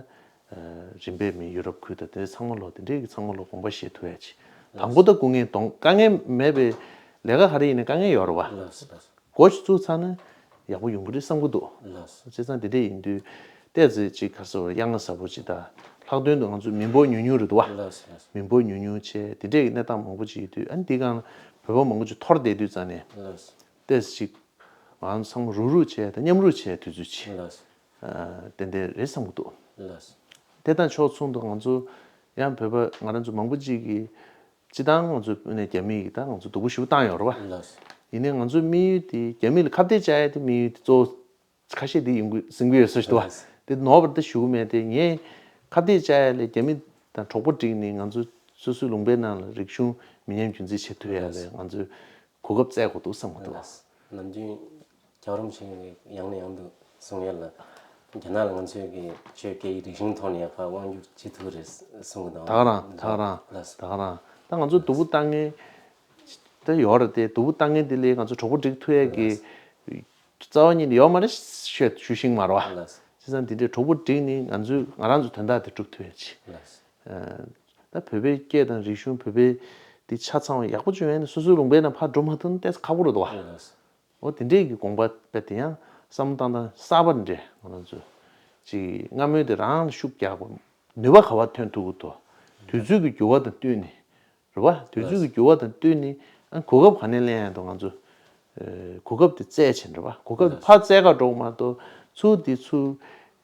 ཨ། རིམ་པས་མི་ཡུ་རོབ་ཁུལ་དང་དེ་ཚང་མ་ལོག། དེ་འདྲས་ཀྱི་ཚང་མ་ལོག་དགོངས་པ་བཞེས་ཐུབ་ཡ་ཅིག། དང་པོ་ད་སྐུ་ངལ་གཏོང་། དཀའ་ངལ་མེད་པའི་ལས་ཀ་ག་རེ་ཡིན་ན་དཀའ་ངལ་ཡོད་རེད་བ། ལགས་སོ། ལགས་སོ། སྒོ་ཞིག་བཙུགས་ཚར་ན་ཡག་པོ་ཡོང་གི་རེད་བསམ་གྱི་འདུག། ལགས་སོ། བྱས་ཙང་དེ་འདྲས་ཡིན་དུས་ཏོག་ཙམ་ཅིག་ག་རེ་ཟེར། དབྱར་རྔ་ཟབ་པོ་ཅིག་དང་། ལྷག་དོན་དུ་ང་ཚོ་མི་འབོར་ཉུང་ཉུང་རེད་འདུག་བ། ལགས་སོ། ལགས་སོ། མི་འབོར་ཉུང་ཉུང་བྱས། དེ་འདྲས་ཀྱི་གནས་སྟངས་མང་པོ་ཅིག་ཡོད་དུས། ཨ་ནི་འདི་སྒང་ལ་བོད་པ་མང་པོ་ཅིག་འཐོར་བསྡད་དུས་ཙང་ནས། ལགས་སོ། ཏོག་ཙམ་ཅིག་ང་ཚོ་ཚང་མ་རུག་རུག་བྱས་དང་མཉམ་རུབ་བྱས་དུས་ཚོད་ཅིག། ལགས་སོ། ཨ། ཏན་ཏན་རེད་བསམ་གྱི་འདུག། ལགས་སོ། དེ་དང་ཕྱོགས་མཚུངས་དུ་ང་ཚོ་ ཡང་བོད་པ་ང་རང་ཚོ་མང་པོ་ཅིག་གིས་སྤྱིར་བཏང་ང་ཚོ་ནས་རྒྱ་མི་ཡིས་ད་ང་ཚོ་སྡུག་པོ་ཞེ་པོ་བཏང་ཡོད་རེད་བ། ལགས་སོ། ཡིན་ནའི་ང་ཚོའི་དམིགས་ཡུལ་དེ་རྒྱ་མི་ལ་ཁ་གཏད་བཅག་ཡ་དེ་དམིགས་ཡུལ་དེ་གཙོ་བོ་ཁ་ཤས་དེ་ཡིན་དགོས་ཟིན་གྱི་ཡོད་ས་ཞིག་འདུག་བ། ལགས་སོ། དེ་ནོར་བ་དེ་ཞུ་གི་མེད་དེ། ངས་ཁ་གཏད་བཅག་ཡ་ལས་རྒྱ་མི་དང་གྲོགས་པོ་བསྒྲིགས་ནས་ང་ཚོ་སོ་སོའི་ལུང་པའི་ནང་ལ་རིག་གཞུང་མི་ཉམས་རྒྱུན་འཛིན་བྱེད་ཐུབ་ཡ་ལས་ང་ཚོས་གོ་སྐབས་བཙལ་དགོས་འདུག་བསམ་གྱི་འདུག་ལགས་སོ། ནམ་རྒྱུན་རྒྱལ་བ་རིན་པོ་ཆེ་གིས་ཡང་ནས་ཡང་དུ་གསུང་ཡ་ལ། རྒྱ་ནག་ལ་ང་ཚོས་ཀྱི་ཆོས་སྐད་ཡིག་རིག་གཞུང་ཐོག་ནས་ཡང་ཕར་དབང་བསྒྱུར་བྱེད་ཐུབ་ཀྱི་རེད་གསུང་གི་འདུག་ད་ག་རང་ད་ག་རང་ལགས་སོ། ད་ག་རང་ད་ང་ཚོ་སྡུག་པོ་བཏང་མཁན་ད་ཡོད་རེད་དེ། སྡུག་པོ་བཏང་མཁན་དེ་ལས་ང་ཚོ་གྲོགས་པོ་སྒྲིག་ཐུབ་ཡས་ཀྱི་ལགས་སོ། རྩ་བ་ཉིད་ནས་ཡོད་མ་རེད་ཞེས་ཞུ་ཤེས་མ་རེད་བ། ལགས་སོ། བྱས་ཙང་དེ་འདྲའི་གྲོགས་པོ་སྒྲིག་ནས་ང་ཚོས་ང་རང་ཚོའི་དོན་དག་དེ་སྒྲུབ་ཐུབ་ཡས་ཅིག་ལགས་སོ། ད་བོད་པའི་སྐད་དང་རིག་གཞུང་བོད་པའི་དེ་ཆ་ཚང་བ་ཡག་པོ་བྱུང་ཡས་ནས་སོ་སོའི་ལུང་པའི་ནང་ཕར་འགྲོ་མ་ཐུབ་ན་ཏོག་ཙམ་ཁག་པོ་རེད་འདུག་བ། ལགས་སོ། འོ་དེ་འདྲས་ཀྱི་དགོངས་པ་དཔེ་དེ་ཡང་བསམ་བློ་བཏང་སྟངས་གསར་པ་འདྲས་ང་རང་ཚོས་ཅིག་སྔ་མོའི་དེ་རང་ལ་ཤུགས་རྒྱག་དགོས། ནུས་པ་ག་བ་ཐོན་ཐུབ་ཀྱི་འདུག་དུས་ཚོད་ཀྱི་འགྱུར་བ་དང་བསྟུན་ནས་རེད་བ། དུས་ཚོད་ཀྱི་འགྱུར་བ་དང་བསྟུན་ནས་ཨ་གོ་སྐབས་ག་ནས་ལེན་ཡང་དུ་ང་ཚོ་ཨ་གོ་སྐབས་དེ་བཙལ་བྱས་རེད་བ། གོ་སྐབས་དེ་ཕར་བཙལ་ག་འགྲོ་མ་གཏོགས་ཚུར་དེ་ཚུར་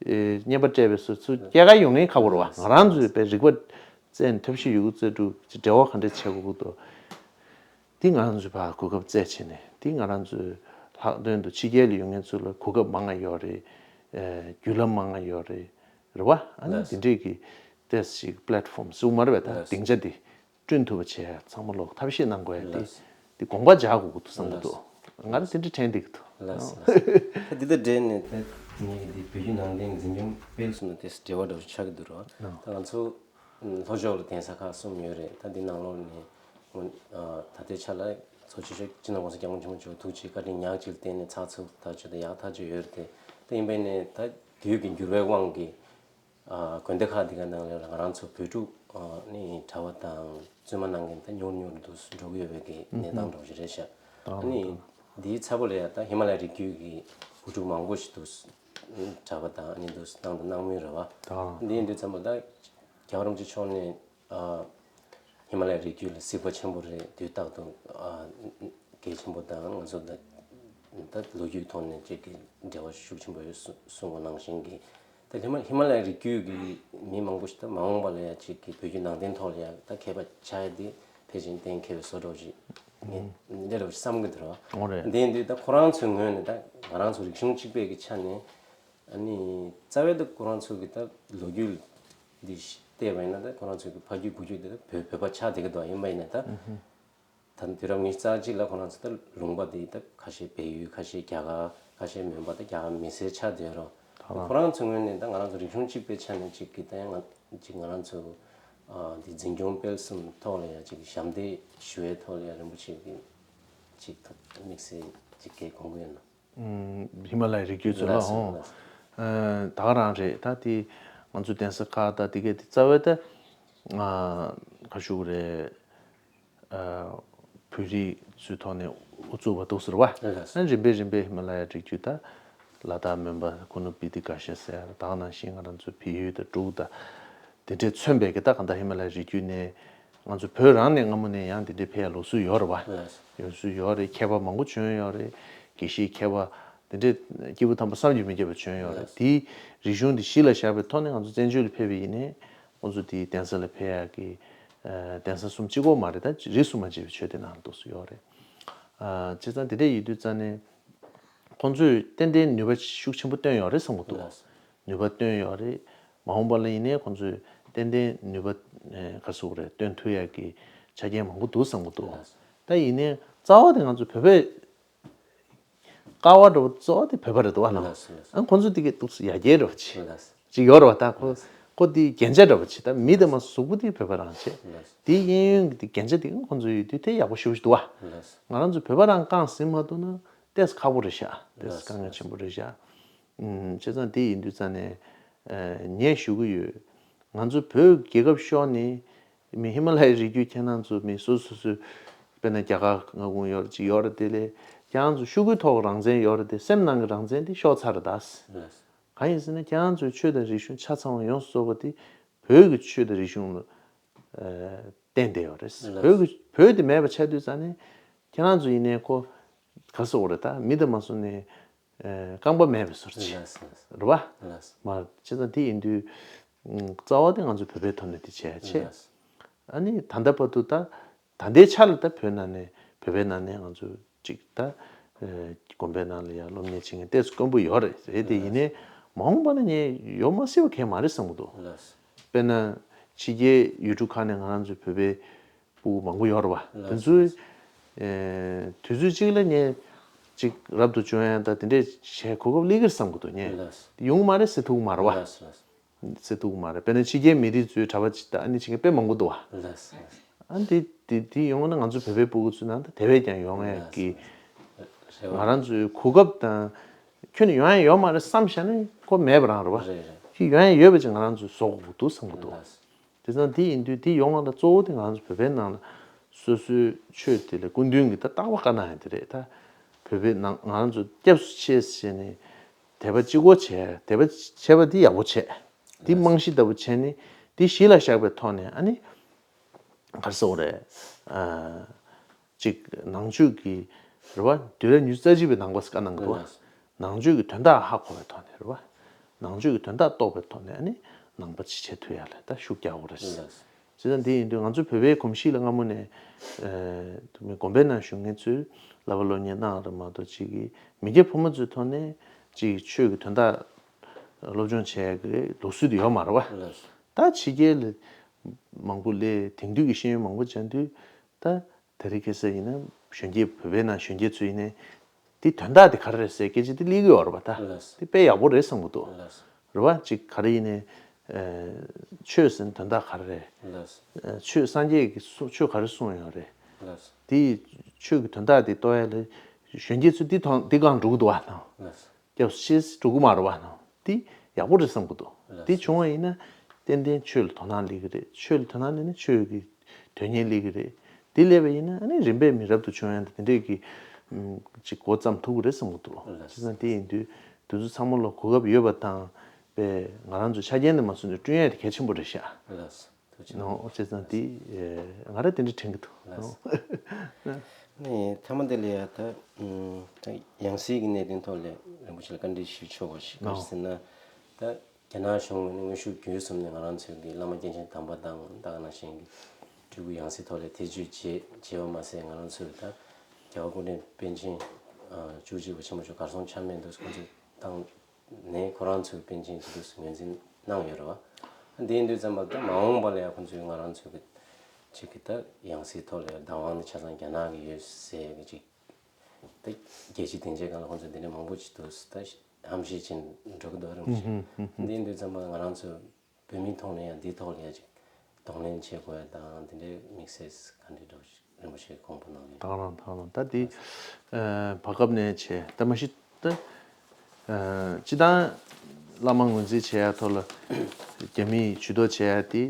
ཨ་རྔན་པ་སྤྲད་པའི་སོ་ཚུར་སྐྱེལ་ག་ཡོང་མཁན་ཁག་པོ་རེད་བ། ང་རང་ཚོས་པའི་རིག་པ་བཙལ་ནས་ཐབས་ཤེས་ཡོད་རྒུ་རྩལ་སྤྲུགས་ཀྱི་འབྲེལ་བ་ག་འདྲས་བྱེད་དགོས་ཀྱི་འདུག་དེ་ང་རང་ཚོས་ཕར་གོ་སྐབས་བཙལ་བྱས་ནས་དེ་ང་རང་ཚོའི་ལྷག་དོན་དུ་ཕྱི་རྒྱལ་ལ་ཡོད་མཁན་ཚོ་ལ་གོ་སྐབས་མང་ང་ཡོད་རེད། ཨ་བརྒྱུད་ལམ་མང་ང་ཡོད་རེད། རེད་བ། ཨ་ནི་ལགས། དེ་འདྲས་ཀྱི་ཏོག་ཙམ་ཞིག་པི་ལེ་ཊི་ཕོམ་ཟེར་དགོས་མ་རེད་པས། ད་ལགས། སྡིངས་ཆ་འདི་བསྐྲུན་ཐུབ་པ་བྱས་ཚང་མ་ལོག་ཐབས་ཤེས་གནང་དགོས་ཡ་དེ་ལགས། དེ་དགོངས་པ་འཇགས་དགོས་ཀྱི་འདུག་བསམ་གྱི་འདུག་ལགས། ང་རང་དེ་འདྲས་དྲན་བསྡད་ཀྱི་འདུག་ལགས་ལགས། ད་འདི་ལྟར་འདྲེས་ནས་ད་ངས་འདི་བོད་བརྒྱུད་ནང་བསྟན་འཛིན་སྐྱོང་སྤེལ་གསུམ་ལ་ཏོག་ཙམ་འབྲེལ་བ་འདྲ་བོ་ཆགས་ཀྱི་འདུག་རོགས། ད་ང་ཚོ་ལྷོ་ཕྱོགས་ལ་གདན་ས་ཁག་གསུམ་ཡོད་རེད། ད་འདི་ནང་ལོགས་ནས་ད་ལྟའི་ཆ་ལ་ཚོགས་ཆེན་སྤྱི་ནོར་༸གོང་ས་༸སྐྱབས་མགོན་ཆེན་པོ་མཆོག་ཐུགས་རྗེ་བཀའ་དྲིན་ཉག་གཅིག་ལ་བརྟེན་ནས་ཚགས་ཚུད་ཐག་ཆོད་དང་ཡག་ཐག་ཆོད་ཡོད་རེད་དེ། ད་ཡིན་པས་ནས་ད་དུས་ཀྱི་འགྱུར་བའི་དབང་གིས་ཨ་དགོན་སྡེ་ཁག་འདི་ག་ནང་ལ་ང་རང་ཚོ་བོད་ཕྲུག་ཨ་ནི་གྲྭ་པ་དང་བཙུན་མ་གནང་མཁན་ད་ཉུང་ཉུང་དུ་འགྲོ་གི་ཡོད་པའི་གི་གནས་སྟངས་འདྲ་བོ་ཞིག་རེད་ཤག་ཨ་ནི་འདིའི་ཚབ་པ་ལ་ཡ་ད་ཧི་མ་ལ་ཡ་རི་རྒྱུད་ཀྱི་བུ་ཕྲུག་མང་པོ་ཞིག་འདུག་གྲྭ་པ་དང་ཨ་ནི་འདུག་སྣང་དང་སྣང་མུན་རེད་བ། འདི་ཡིན་དུས་ཙམ་པ་ད་རྒྱལ་བ་རིན་པོ་ཆེ་མཆོག་ནས་ཨ་ཧི་མ་ལ་ཡའི་རི་རྒྱུད་ལ་གཟིགས་པ་ཆེན་པོ་རེད། དུས་རྟག་ཏུ་ཨ་གལ་ཆེན་པོ་དང་ང་ཚོ་ད་ད་ལོ་རྒྱུས་ཐོག་ནས་ཅིག་གི་འབྲེལ་བ་ཤུགས་ཆེན་པོ་ཡོད་གསུ་གསུངས་པ་ནང་བཞིན་གྱི་ད་ཧི་མ་ཧི་མ་ལ་ཡའི་རི་རྒྱུད་ཀྱི་མི་མང་པོ་ཞིག་ད་མ་འོངས་པ་ལ་ཡ་ཅིག་གི་བོད་བརྒྱུད་ནང་བསྟན་ཐོག་ལ་ཡ་ད་མཁས་པ་ཆགས་ཡ་དེ་ཕལ་ཆེར་གཏན་འཁེལ་བའི་བཟོ་འདྲ་བོ་ཞིག་ངས་འདི་འདྲ་བོ་ཞིག་བསམ་གྱི་འདུག་ར། འོ་རེད། དེ་ཡིན་དུས་ད་ཁོ་རང་ཚོའི་ངོས་ནས་ད་ང་རང་ཚོ་རིག་གཞུང་གཅིག་པའི་གི་ཆ་ནས་ཨ་ནི་རྩ་བའི་ད་ཁོ་རང་ཚོ་གི་ད་ལོ་རྒྱུས་འདི་བལྟས་པ་ཡིན་ན་ད་ཁོ་རང་ཚོ་གི་ཕ་རྒྱུད་བུ་རྒྱུད་དེ་ད་བོད་བོད་པ་ཆགས་བསྡད་ཀྱི་འདུག་ཡིན་པ་ཡིན་ན་ད་ད་དུས་རབས་ཉི་ཤུ་རྩ་གཅིག་ལ་ཁོ་རང་ཚོ་ད་ལུང་པ་འདི་ད་ཁ་ཤས་བལ་ཡུལ། ཁ་ཤས་རྒྱ་གར། ཁ་ཤས་མོན་པ། ད་རྒྱ་གར་མི་སེར་ཆགས་བསྡད་རོགས། ད་ཁོ་རང་ཚོའི་ངོས་ནས་ད་ང་རང་ཚོ་རིག་གཞུང་གཅིག་པའི་ཆ་ནས་གཅིག་གི་ད་ཡང་ང་གཅིག་ང་རང་ཚོ་ཨ་འདི་འཛིན་སྐྱོང་སྤེལ་གསུམ་ཐོག་ལ་ཡང་གཅིག་ཞབས་འདེགས་ཞུ་བའི་ཐོག་ལ་ཡང་རིན་པོ་ཆེ་གི་གཅིག་དམིགས་བསལ་གཅིག་གི་དགོངས་པ་ཡོད་ན། ཧི་མ་ལ་ཡའི་རི་རྒྱུད་ཚོ་ལ་ལགས་སོ། ཧོ། ལགས་སོ། ཨ་ད་ག་རང་རེད། ད་དེ་ང་ཚོ་གདན་ས་ཁག་ད་དེ་གའི་དེ་རྩ་བའི་ད་ཨ་ག་ཞུ་དགོས་རེད། ཨ་བོད་རིགས་ཚོའི་ཐོག་ནས་དབུ་ཚུགས་པ་འདུག་ཟེར་བ། ལགས་སོ། ཨ་རིམ་པས་རིམ་པས་ཧི་མ་ལ་ཡའི་རི་རྒྱུད་ད་ལ་དྭགས་མོན་པ་ཁུ་ནུ་སྤི་ཏི་ག་ཤེད་ཟེར་ཡ་ད་ག་ནང་བཞིན་ང་རང་ཚོ་བལ་ཡུལ་དང་འབྲུག་དང་དེ་འདྲས་མཚོན་པའི་གི་ད་གང་ལྟར་ཧི་མ་ལ་ཡའི་རི་རྒྱུད་ནས། ང་ཚོ་བོད་རང་ནས་སྔ་མོ་ནས་ཡང་དེ་འདྲའི་ཕེབས་ཡ་ལུགས་སྲོལ་ཡོད་རེད་བ། ལགས་སོ། ཡོད་སྲོལ་ཡོད་རེད། མཁས་པ་མང་པོ་བྱོན་ཡོད་རེད། དགེ་བཤེས་མཁས་པ་དེ་འདྲའི་སྐྱེས་བུ་དམ་པ་བསམ་གྱིས་མི་ཁྱབ་པ་བྱོན་ཡོད་རེད། ལགས་སོ། དེའི་རིག་གཞུང་དེ་གཞི་ལ་བཞག་པའི་ཐོག་ནས་ང་ཚོ་བཙན་བྱོལ་ལ་ཕེབས་པ་ཡིན་ནའི་ཁོང་ཚོ་དེའི་གདན་ས་ལ་ཕེབས་ཡ་གི་ཨ་གདན་ས་གསུམ་གཅིག་པོ་མ་རེད། ད་རིས་སུ་མ་ཆད་པའི་ཆོས་སྡེ་ནང་ལ་འདུག་སེ་ཡོད་རེད། ཨ་བྱས་ཙང་དེ་འདྲ་ཡིན་དུས་ཙང་ནས་ཁོང་ཚོས་ཏན་ཏན་ནུས་པ་ཤུགས་ཆེན་པོ་བཏོན་ཡོད་རེད་བསམ་གྱི་འདུག་ལགས་སོ། ནུས་པ་བཏོན་ཡོད་རེད། མ་འོངས་པ་ལ་ཡིན་ནའི་ཁོང་ཚོས་ཏན་ཏན་ནུས་པ་ཨེ་ག་རེ་ཟེར་དགོས་རེད། བཏོན་ཐུབ་ཡག་གི་ཆ་རྐྱེན་མང་པོ་འདུག་བསམ་གྱི་འདུག་ལགས་སོ། ད་ཡིན་ནའི་རྩ་བ་དེ་ང་ཚོ་བོད་པའི་ཀ་བ་འདྲ་བོ་གཙོ་བོ་དེ་བོད་པ་རེད་འདུག་བ་ལགས། ལགས་སོ་ལགས་སོ། ཨ་ཁོང་ཚོ་དེ་གའི་འདུག་སེ་ཡར་རྒྱས་འདྲ་བོ་ཅིག་ལགས་སོ། ཅིག་ཡོད་རེད་བ། ད་ཁོ་ལགས་སོ། ཁོ་དེ་རྒྱན་ཆ་འདྲ་བོ་ཅིག་ད་མི་དེ་མ་གཟུགས་པོ་དེ་བོད་པ་རང་བྱས། ལགས་སོ། དེ་གཡས་གཡོན་གྱི་དེ་རྒྱན་ཆ་དེ་ཁོང་ཚོ་ཡོད་དུས་དེ་ཡག་པོ་ཞེ་པོ་ཅིག་འདུག་བ། ལགས་སོ། ང་རང་ཚོ་བོད་པ་རང་རྐང་ཟིན་མ་ཐུབ་ན་ཏོག་ཙམ་ཁག་པོ་རེད་ཤག་ཏོག་ཙམ་དཀའ་ངལ་ཆེན་པོ་རེད་ཤག་ཨུམ། བྱས་ཙང་དེ་ཡིན་དུས་ཙང་ནས་ཨ་ངས་ཞུ་གི་ཡོད། ང་ཚོ་བོད་རྒྱལ་ཁབ་ཤོར་ནས་མི་ཧི་མ་ལ་ཡའི་རི་རྒྱུད་ཁྱེད་རང་ཚོ་མི་སོ་སོ་སོའི་དཔེར་ན་རྒྱ་གར་མངའ་ཁོངས་ཡོད་རེད་ཅིག་ཡོད་རེད། དེ་ལས་ཁྱེད་རང་ཚོ་ཤོག་གུའི་ཐོག་རང་བཙན་ཡོད་རེད་དེ་སེམས་ནང་གི་རང་བཙན་དེ་ཤོར་ཚར་རེད་ད། ལགས་སོ། གང་ཡིན་ཟེར་ན་ཁྱེད་རང་ཚོའི་ཆོས་དང་རིག་གཞུང་ཆ་ཚང་བ་ཡོངས་སུ་རྫོགས་པ་དེ་བོད་ཀྱི་ཆོས་དང་རིག་གཞུང་ལ་ཨ་བརྟེན་བསྡད་ཡོད་རེད། ལགས་བོད་ཀྱི་བོད་དེ་མེད་པ་ཆགས་དུས་ཙང་ནས་ཁྱེད་རང་ཚོ་ཡིན་ནའི་ཁོ་ག་རེ་ཟེར་དགོས་རེད། ད་མི་དེ་མ་སོང་ནས་ཨ་རྐང་པ་མེད་པའི་བཟོ་འདྲ་ཅིག་ལགས་སོ་ལགས་སོ། རེད་བ། ལགས་སོ། མ་བྱས་ཙང་དེ་ཡིན་དུས་ རྩ་བ་དེ་ང་ཚོ་བོད་པའི་ཐོག་ནས་དེ་བྱས་བྱས། ཨ་ནི་ད་ལྟ་བར་དུ་ད་ད་ལྟའི་ཆ་ལ་ད་བོད་ནང་ནས་བོད་པའི་ནང་ནས་ང་ཚོ་ཅིག་ད་དགོན་པའི་ནང་ལ་ཡང་སློབ་གཉེར་བྱེད་མཁན་ཏོག་ཙམ་དཀོན་པོ་ཡོད་རེད། རེད་དེ་ཡིན་ནའི་མ་འོངས་པ་ན་ངས་ཡོད་མ་སྲིད་པ་གང་ཡང་མ་རེད་བསམ་གྱི་འདུག་དཔེར་ན་ཕྱི་རྒྱལ་ཡུལ་གྲུ་ཁག་ནས་ང་རང་ཚོའི་བོད་པའི་སྤུ་གུ་མང་པོ་ཡོད་རེད་བ། དེ་ཚོའི་དུས་ཚོད་གཅིག་ལ་ངས་ཅིག་རབ་ཏུ་བྱུང་ཡ་ད་དེ་འདྲས་བྱས་གོ་སྐབས་སླེབས་ཀྱི་རེད་བསམ་གྱི་འདུག་ངས་ཡོང་གི་མ་རེད་ཟེར་ཐུབ་ཀྱི་མ་རེད་བ། ཟེར་ཐུབ་ཀྱི་མ་རེད། དཔེར་ན་ཕྱི་རྒྱལ་མི་རིགས་ཚོའི་གྲྭ་པ་ཅིག་དང་ཨ་ནི་ཅིག་དཔེ་མང་པོ་འདུག་བ། ལགས་སོ། ཨ་འདི་འདི་འདི་ཡོང་ན་ང་ཚོ་བོད་པའི་སྤུ་གུ་ཚོའི་ནང་དུ་དེ་བས་ཀྱང་ཡོང་ཡས་ཀྱི་ང་རང་ཚོའི་གོ་སྐབས་དང་ཁྱོན་ནས་ཡོང་ཡས་ཡོད་མ་རེད་བསམ་བཞག་ན་ཁོ་མེད་པ་རང་རེད་བ། རེད་རེད། ཅིག་ཡོང་ཡས་ཡོད་པ་ཅིག་ང་རང་ཚོས་བཟོ་དགོས་ཀྱི་འདུག་བསམ་གྱི་འདུག་ལགས་སོ། དེ་ཙང་དེ་ཡིན་དུས་དེ་ཡོང་བ་ལ་གཙོ་བོ་དེ་ང་ཚོ་བོད་པའི་ནང་ལ་སོ་སོའི་ཆོས་དེ་ལ་སྐུ་མདུན་གྱིས་ད་རྟག་པར་བཀའ་གནང་ཡ་དེ་རེད། ད་བོད་པའི་ནང་ང་རང་ཚོ་སྐྱབས་སུ་མཆི་ཟེར་ནས་དད་པ་གཅིག་པོ་བྱས། དད་པ་བྱས་པ་དེ་ཡག་པོ་བྱས། དེ་རྨང་གཞི་ལྟ་བུ་བྱས་ནས་དེ་གཞི་ལ་བཞག་པའི་ཐོག་ནས་ཨ་ནི་ག་རེ་ཟེར་དགོས་རེད། ཨ་ཅིག་ནང་ཆོས་ཀྱི་རེད་བ། དུས་རབས་ཉི་ཤུ་རྩ་གཅིག་པའི་ནང་པ་ཟེར་བཀའ་གནང་གི་འདུག་བ། ནང་ཆོས་ཀྱི་དོན་དག་ཧ་གོ་བའི་ཐོག་ནས་རེད་བ། ནང་ཆོས་ཀྱི་དོན་དག་རྟོགས་པའི་ཐོག་ནས་ཨ་ནི་ནང་པ་ཅིག་བྱེད་ཐུབ་ཡ་ལ་ད་ཤུགས་རྒྱག་དགོས་རེད། བྱས་ཙང་དེ་ཡིན་དུས་ང་ཚོ་བོད་པའི་གོམས་གཤིས་ལ་སྔ་མོ་ནས་ཨ་དགོན་པའི་ནང་བཞུགས་མཁན་ཚོས་བསླབ་པ་སློབ་གཉེར་གནང་རེད་མ་གཏོགས་ཅིག་གི་མི་སྐྱ་ཕོ་མོ་ཚོའི་ཐོག་ནས་ཅིག་ཆོས་ཀྱི་དོན་དག་སློབ་སྦྱོང་བྱེད་ཡ་གི་ལུགས་སྲོལ་དེ་ཡོད་མ་རེད་བ། ད་ཕྱི་རྒྱལ་ལ་མང་པོ་སླེབས། དེང་དུས་ཀྱི་ཤེས་ཡོན་མང་པོ་སྦྱང་དུས་ད་དེ་རིང་ཁ་སང་ཡིན་ན་གཞོན་སྐྱེས་བོད་པའི་ནང་གཞོན་སྐྱེས་ཚོ་ཡིན་ནའི་དེ་དོན་དག་དེ་ག་རེ་རེད་ཟེར་སྐད་ཆ་དེ་སླེབས་ཀྱི་ཡོད་རེད་པ། ད་ལགས། དེ་དཔེ་ཡག་པོ་རེད་བསམ་གྱི་འདུག་ལགས། རེད་བ། ཅིག་ག་རེ་ཡིན་ནའི་ཨ་ཆོས་ཟེར་ན་དོན་དག་ག་རེ་རེད། ལགས། ཨ་ཆོས་སངས་རྒྱས་ཀྱིས་གསུང་ཆོས་ག་རེ་གསུངས་ཡོད་རེད། ལགས། དེ་ཆོས་ཀྱི་དོན་དག་དེ་རྟོགས་ཡ་ལ་གཞོན་སྐྱེས་ཚོ་དེ་ཐོག་དེ་སྒང་འགྲོ་གི་འདུག་བ་དང་། ལགས། སྐྱབས་སུ་མཆི་འགྲོ་གི་མ་རེད་བ་ནང་། དེ་ཡག་པོ་རེད་བསམ་གྱི་འདུག་ལགས། དེ་བྱུང་བ་ཡིན་ན་ཏན་ཏན་ཆོས་ལ་དོ་སྣང་སླེབས་ཀྱི་རེད། ཆོས་ལ་དོ་སྣང་སླེབས་ན་ཆོས་ཀྱི་དོན་གཉེར་སླེབས་ཀྱི་རེད། དེ་སླེབས་པ་ཡིན་ན་ཨ་ནི་རིམ་པས་མི་རབས་ཏུ་བྱུང་ཡ་དེ་འདྲས་ཀྱི་ཨམ་ཅིག་འགོ་བརྩམས་ཐུབ་ཀྱི་རེད་བསམ་གྱི་འདུག་ལགས། བྱས་ཙང་དེ་ཡིན་དུས་དེ་ཚོ་ཚང་མ་ལ་གོ་སྐབས་ཡོད་པ་དང་པས་ང་རང་ཚོ་ཆ་རྐྱེན་དེ་མ་བཟུང་ནས་བསྐྲུན་ཡ་དེ་གལ་ཆེན་པོ་རེད་ཤག་ལགས། ཐུགས་རྗེ་ཆེ། ནོ། བྱས་ཙང་དེ་ང་རང་དེ་འདྲ་དྲན་གྱི་འདུག་ལགས། ནས་མཐའ་མ་དེ་ལ་ཡ་ད་ད་ཡང་སྲིད་ཀྱི་གནད་དོན་ཐོག་ལ་རིན་པོ་ཆེ་ལ་བཀའ་འདྲི་ཞུ་ཆོག་པ་ཞིག་ག་རེ་ཟེར་ན། ད་རྒྱ་ནག་གཞུང་གིས་དངོས་ཤུགས་བརྒྱུད་གསུམ་ནས་ང་རང་ཚོའི་གི་བླ་མ་སྐྱེས་ཆེན་དམ་པ་དང་ད་ག་ནང་བཞིན་གྱི་སྤྲུལ་སྐུ་ཡང་སྲིད་ཐོག་ལ་ཐེ་བྱུས་བྱས་བྱས་པ་མ་ཟད་ང་རང་ཚོའི་ད་རྒྱལ་བ་སྐུ་ཕྲེང་པཎ་ཆེན་བཅུ་གཅིག་པ་ཆེན་པོ་མཆོག་གར་སོང་ཆ་མེད་འདུག་ཁོང་ཚོས་བཏང་ནས་ཁོ་རང་ཚོའི་པཎ་ཆེན་ཇི་ལྟར་ངོས་འཛིན་གནང་ཡོད་རེད་བ། དེ་ཡིན་དུས་ཙམ་པ་ད་མ་འོངས་པ་ལ་ཡང་ཁོང་ཚོས་ང་རང་ཚོའི་གི་ཅིག་གི་ད་ཡང་སྲིད་ཐོག་ལ་ཡང་བདག་དབང་ནི་ཆ་ཚང་རྒྱ་ནག་གི་ཡོད་ཟེར་གི་ཅིག་ད་རྒྱལ་སྤྱི་སྡིངས་ཆའི་སྒང་ལ་ཁོང་ཚོས་འདི་འདྲ་མང་པོ་ཅིག་འདུག་ད་ཧམ་བཤད་བྱེད་འགྲོ་གི་འདུག་རེད་མ་གཞི། དེ་ཡིན་དུས་ཙམ་པ་ང་རང་ཚོ་བོད་མིའི་ཐོག་ནས་ཡང་འདིའི་ཐོག་ལ་ཡང་ཅིག་གདོང་ལེན་བྱེད་དགོས་ཡ་དང་དེ་འདྲའི་དམིགས་བསལ་ག་འདྲའི་འདྲ་བོ་ཞིག་རིན་པོ་ཆེ་དགོངས་པ་གནང་གི་ཡོད། དང་བླངས་དང་བླངས། ད་འདི་ཨ་བར་སྐབས་ནས་བྱས་ད་མ་གཞི་ད་ཨ་སྤྱི་བཏང་བླ་མ་ངོས་འཛིན་བྱེད་ཡ་ཐོག་ལ་རྒྱ་མིས་ཇུས་གཏོགས་བྱེད་ཡ་དེ་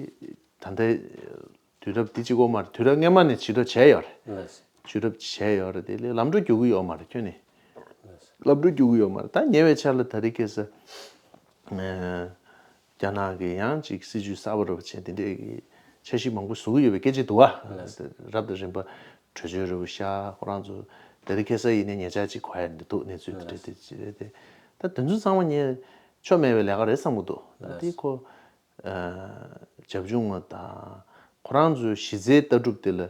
ད་ལྟ་དུས་རབས་འདི་གཅིག་པོ་མ་རེད། དུས་རབས་སྔོན་མ་ནས་ཇུས་གཏོགས་བྱས་ཡོད་རེད། ལགས། ཇུས་གཏོགས་བྱས་ཡོད་རེད། དེ་ལས་ལམ་འགྲོ་རྒྱུག་གི་ཡོད་མ་རེད་ཁྱོན་ནས། ལགས། ལམ་འགྲོ་རྒྱུག་གི་ཡོད་མ་རེད། ད་ཉེ་བའི་ཆར་ལ་ད་རེས་ཁ་སང་ཨ་རྒྱ་ནག་གི་ཡང་ཅིག་སྲིད་ཇུས་གསར་པ་རུ་བྱས་དེ་འདྲའི་གི་འཆར་གཞི་མང་པོ་བཟོ་གི་ཡོད་པའི་སྐད་ཆ་འདུག་བ། ལགས། རབ་དང་རིམ་པ་བྲོས་བྱོལ་རུ་ཤར་ཁོ་རང་ཚོ་ད་རེས་ཁ་སང་ཡིན་ནའི་ཉེ་ཆར་ཅིག་གོ་ཡ་འདི་འདུག་གནས་ཚུལ་འདི་འདྲ་དེ་ཅི་རེད་དེ། ད་དེ་ཚོ་ཚང་མ་ངས་ཆོ་མེད་པའི་ལས་ཀ་རེད་བསམ་གི་འདུག་ད་དེ་ལགས། ཁོ་ཨ་བྱབ་ཆུང་བ་དང་ཁོ་རང་ཚོའི་གཞི་རྩའི་ལྟ་གྲུབ་དེ་ལ་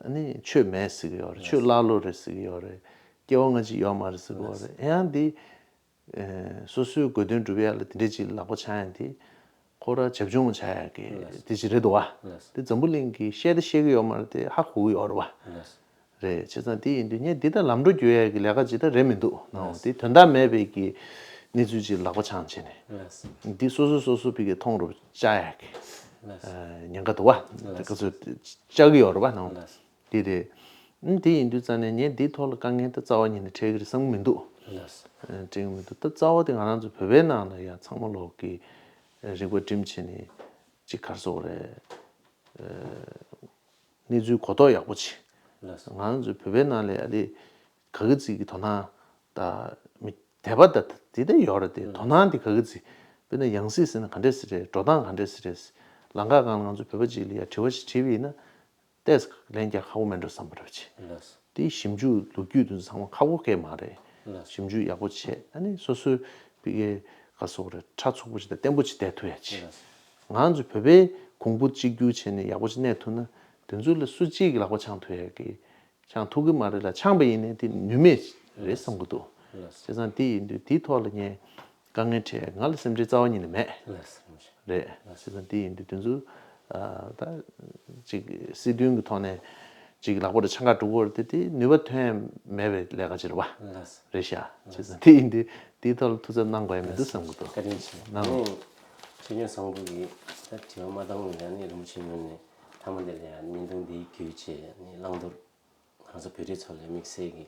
ཨ་ནི་ཆོས་མེད་ཟེར་གི་ཡོད་རེད། ཆོས་ཀླ་ཀློ་རེད་ཟེར་གི་ཡོད་རེད། སྐྱེ་བ་སྔ་ཕྱི་ཡོད་མ་རེད་ཟེར་གི་ཡོད་རེད། ཡང་འདི་ཨེ་སོ་སོའི་དགོས་དོན་སྒྲུབ་ཡ་ལ་དེ་འདྲ་ཅིག་ལག་པ་འཆང་ཡ་འདི་ཁོ་ར་བྱབ་ཆུང་ཆགས་ཡ་གི་དེ་ཅིག་རེད་འདུག་བ། དེ་འཛམ་བུ་གླིང་གིས་བཤད་ད་བཤད་གི་ཡོད་མ་རེད་དེ་ཧ་གོ་གི་ཡོད་རེད་བ། རེད། བྱས་ཙང་དེ་ཡིན་དུས་ངས་འདི་ལྟར་ལམ་འགྲོ་རྒྱུག་ཡ་གི་ལས་ཀ་ཅིག་ད་རེད་མི་འདུག་ནའོ། ལགས། འདི་དོན་དག་མེད་པའི་གི་གནས་ཚུལ་ཅིག་ལག་པ་འཆང་བྱས་ནས། ལགས། འདི་སོ་སོ་སོ་སོ་ཕ་གི་མཐོང་རུ་བཅའ་ཡ་གི་ལགས། ཨ་ཉེན་ཁ་འདུག་བ། ལགས། ག་ཚོད་བཅའ་གི་ཡོད་རེད་བ་ནའོ། ལགས། འདི་རེད། ཨ་དེ་ཡིན་དུས་ཙང་ནས་ངས་འདིའི་ཐོག་ལ་དཀའ་ངལ་ད་རྩ་བ་ཉིད་ནས་འཕྲད་གི་རེད་བསམ་གི་མི་འདུག་ལགས། ཨ་འཕྲད་གི་མི་འདུག་ད་རྩ་བ་དེ་ང་རང་ཚོ་བོད་པའི་ནང་ལ་ཡང་ཚང་མ་ལོག་གི་རིག་པ་སྒྲིམ་བྱས་ནས་ཅིག་ག་རེ་ཟེར་དགོས་རེད། ཨ། གནས་ཚུལ་གོ་རྟོགས་ཡག་པོ་བྱེད། ལགས་སོ། ང་རང་ཚོའི་བོད་པའི་ནང་ལ་ཨ་ལེ་ག་གི་ཚིག་གི་དོ་སྣང་ད་མི་དད་པ་ད་དེ་ད་ཡོད་རེད་དེ། ལགས། དོ་སྣང་དེ་ག་གི་ཚིག་དཔེར་ན་ཡང་སྲིད་ཟེར་ན་ག་འདྲས་ཟེར་རེད། འགྲོ་སྟངས་ག་འདྲས་ཟེར་རེད། ལམ་ཁ་སྒང་ལ་ང་ཚོ་བོད་པ་ཅིག་ལ་ཡ་དྲི་བ་ཞིག་དྲིས་པ་ཡིན་ན་ཏོག་ཙམ་ལན་རྒྱག་ཁག་པོ་མེད་འགྲོ་བསམ་པ་རེད་བྱེད། ལགས་སོ། དེ་ཞིབ་འཇུག་ལོ་རྒྱུས་དེ་ཚོ་ཚང་མ་ཁག་པོ་སྐད་མ་རེད། ལགས། ཞིབ་འཇུག་ཡག་པོ་བྱས་ཨ་ནི་སོ་སོའི་ཕ་གིའི་ ག་སོག་རེད། ཕྲག་ཚུགས་པོ་ཅིག་དང་བརྟན་པོ་ཅིག་བསྡད་ཐུབ་ཡ་ཅིག་ང་ཚོ་བོད་པའི་གོང་བུ་གཅིག་གྱུར་བྱས་ནས་ཡག་པོ་ཅིག་གནས་ཐུབ་ན། དེ་ཚོ་ལ་སུ་གཅིག་གིས་ལག་པ་འཆང་ཐུབ་ཡ་གི་འཆང་ཐུབ་ཀྱི་མ་རེད་ལ། འཆང་པ་ཡིན་ནའི་དེ་ནུས་མེད་རེད་བསམ་གྱི་འདུག་བྱས་ཙང་དེ་ཡིན་དུས་དེའི་ཐོག་ལ་ངས་དཀའ་ངལ་འཕྲད་ང་ལ་སེམས་ཁྲལ་རྩ་བ་ཉིད་ནས་མེད། རེད། བྱས་ཙང་དེ་ཡིན་དུས་དེ་ཚོ་ད་ཅིག་སྲིད་དོན་གྱི་ཐོག་ནས་ཅིག་ལག་པ་རུ་འཆང་ག་འགྲོ་གི་ཡོད་རེད་དེ། དེ་ནུས་པ་ཐོན་མེད་པའི་ལས་ཀ་ཅིག་རེད་བ། རེད་ཤག་བྱས་ཙང་དེ་ཡིན་དུས་དེའི་ཐོག་ལ་ཐུགས་འཚབ་གནང་དགོས་ཡ་མི་འདུག་བསམ་གྱི་འདུག་བཀའ་དྲིན་ཆེ། གནང་རོགས། ཆོས་སྐྱོང་བཟང་པོ་གིས་ད་དྲི་བ་མ་བཏང་ལ་ནི་རིན་པོ་ཆེ་ངོས་ནས་མཐའ་མ་དེ་ལ་ཡང་བརྙན་ཐུང་འདིའི་བརྒྱུད་བྱས་ནི་བླང་དོར་ང་ཚོ་བོད་རིགས་ཚོ་ལ་དམིགས་བསལ་གྱི་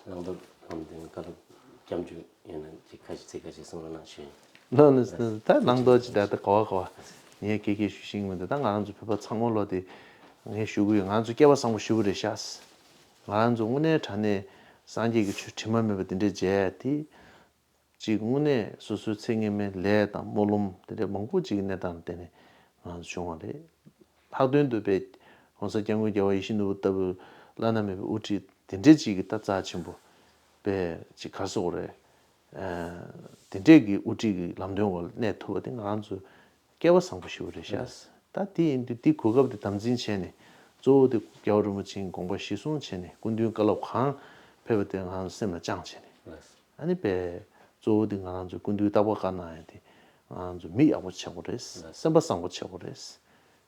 བླང་དོར་ལམ་སྟོན་བཀའ་སློབ་སྐྱབས་འཇུག་ཡོད་ན་ཅིག་ཁ་ཅིག་ཚིག་ཁ་ཅིག་གསུང་རོགས་གནང་ཞུ་ཡིན། ལགས་ལགས། ད་བླང་དོར་ཅིག་ད་ལྟ་ག་བ་ག་བ་ངས་སྐད་སྐད་ཞུ་ཤེས་ཀྱི་མི་འདུག་ད་ང་རང་ཚོ་བོད་པ་ཚང་མ་ལོ་དེ་ངས་ཞུ་གི་ཡོད། ང་ཚོ་སྐལ་བ་བཟང་པོ་ཞེ་པོ་རེད་ཤག་ང་རང་ཚོ་དངོས་གནས་དྲང་གནས་སངས་རྒྱས་ཀྱི་ཆོས་དྲི་མ་མེད་པ་འདི་འདྲས་མཇལ་ཡ་དེ། གཅིག་དངོས་གནས་སོ་སོའི་ཚེ་སྔ་མའི་ལས་དང་སྨོན་ལམ་དེ་འདྲའི་མང་པོ་ཅིག་གི་གནས་སྟངས་ལ་བརྟེན་ནས་ང་ཚོ་བྱུང་བ་རེད། ལྷག་དོན་དུ་དཔེ་༸གོང་ས་༸སྐྱབས་མགོན་རྒྱལ་བ་ཡིད་བཞིན་ནོར་བུ་ལྟ་བུ་བླ་ན་མེད་པའི་དབུ་ཁྲིད་དེ་འདྲའི་ཅིག་གི་ད་རྩ་ཆེན་པོ་དཔེ་ཅིག་ག་རེ་ཟེར་དགོས་རེད། དེ་འདྲས་ཀྱི་དབུ་ཁྲིད་ཀྱི་ལམ་སྟོན་འོག་ལ་གནས་ཐུབ་པ་དེ་ང་རང་ཚོ་སྐལ་བ་བཟང་པོ་ཞེ་པོ་རེད་ཤག་ད་དེ་ཡིན་དུས་དེ་གོ་སྐབས་དེ་དམ་འཛིན་བྱས་ནས་གཙོ་བོ་དེ་རྒྱལ་བ་རིན་པོ་ཆེའི་དགོངས་པ་གཞིར་བཟུང་བྱས་ནས་སྐུ་མདུན་བཀའ་སློབ་གང་ཕེབས་པ་དེ་ང་རང་ཚོ་སེམས་ལ་བཅངས་བྱས་ནས། ཨ་ནི་པའི་གཙོ་བོ་དེ་ང་རང་ཚོའི་སྐུ་མདུན་རྟག་པར་བཀའ་གནང་ཡ་དེ་ང་རང་ཚོ་མི་ཡག་པོ་ཆགས་དགོས་རེད། སེམས་པ་བཟང་པོ་ཆགས་དགོས་རེད།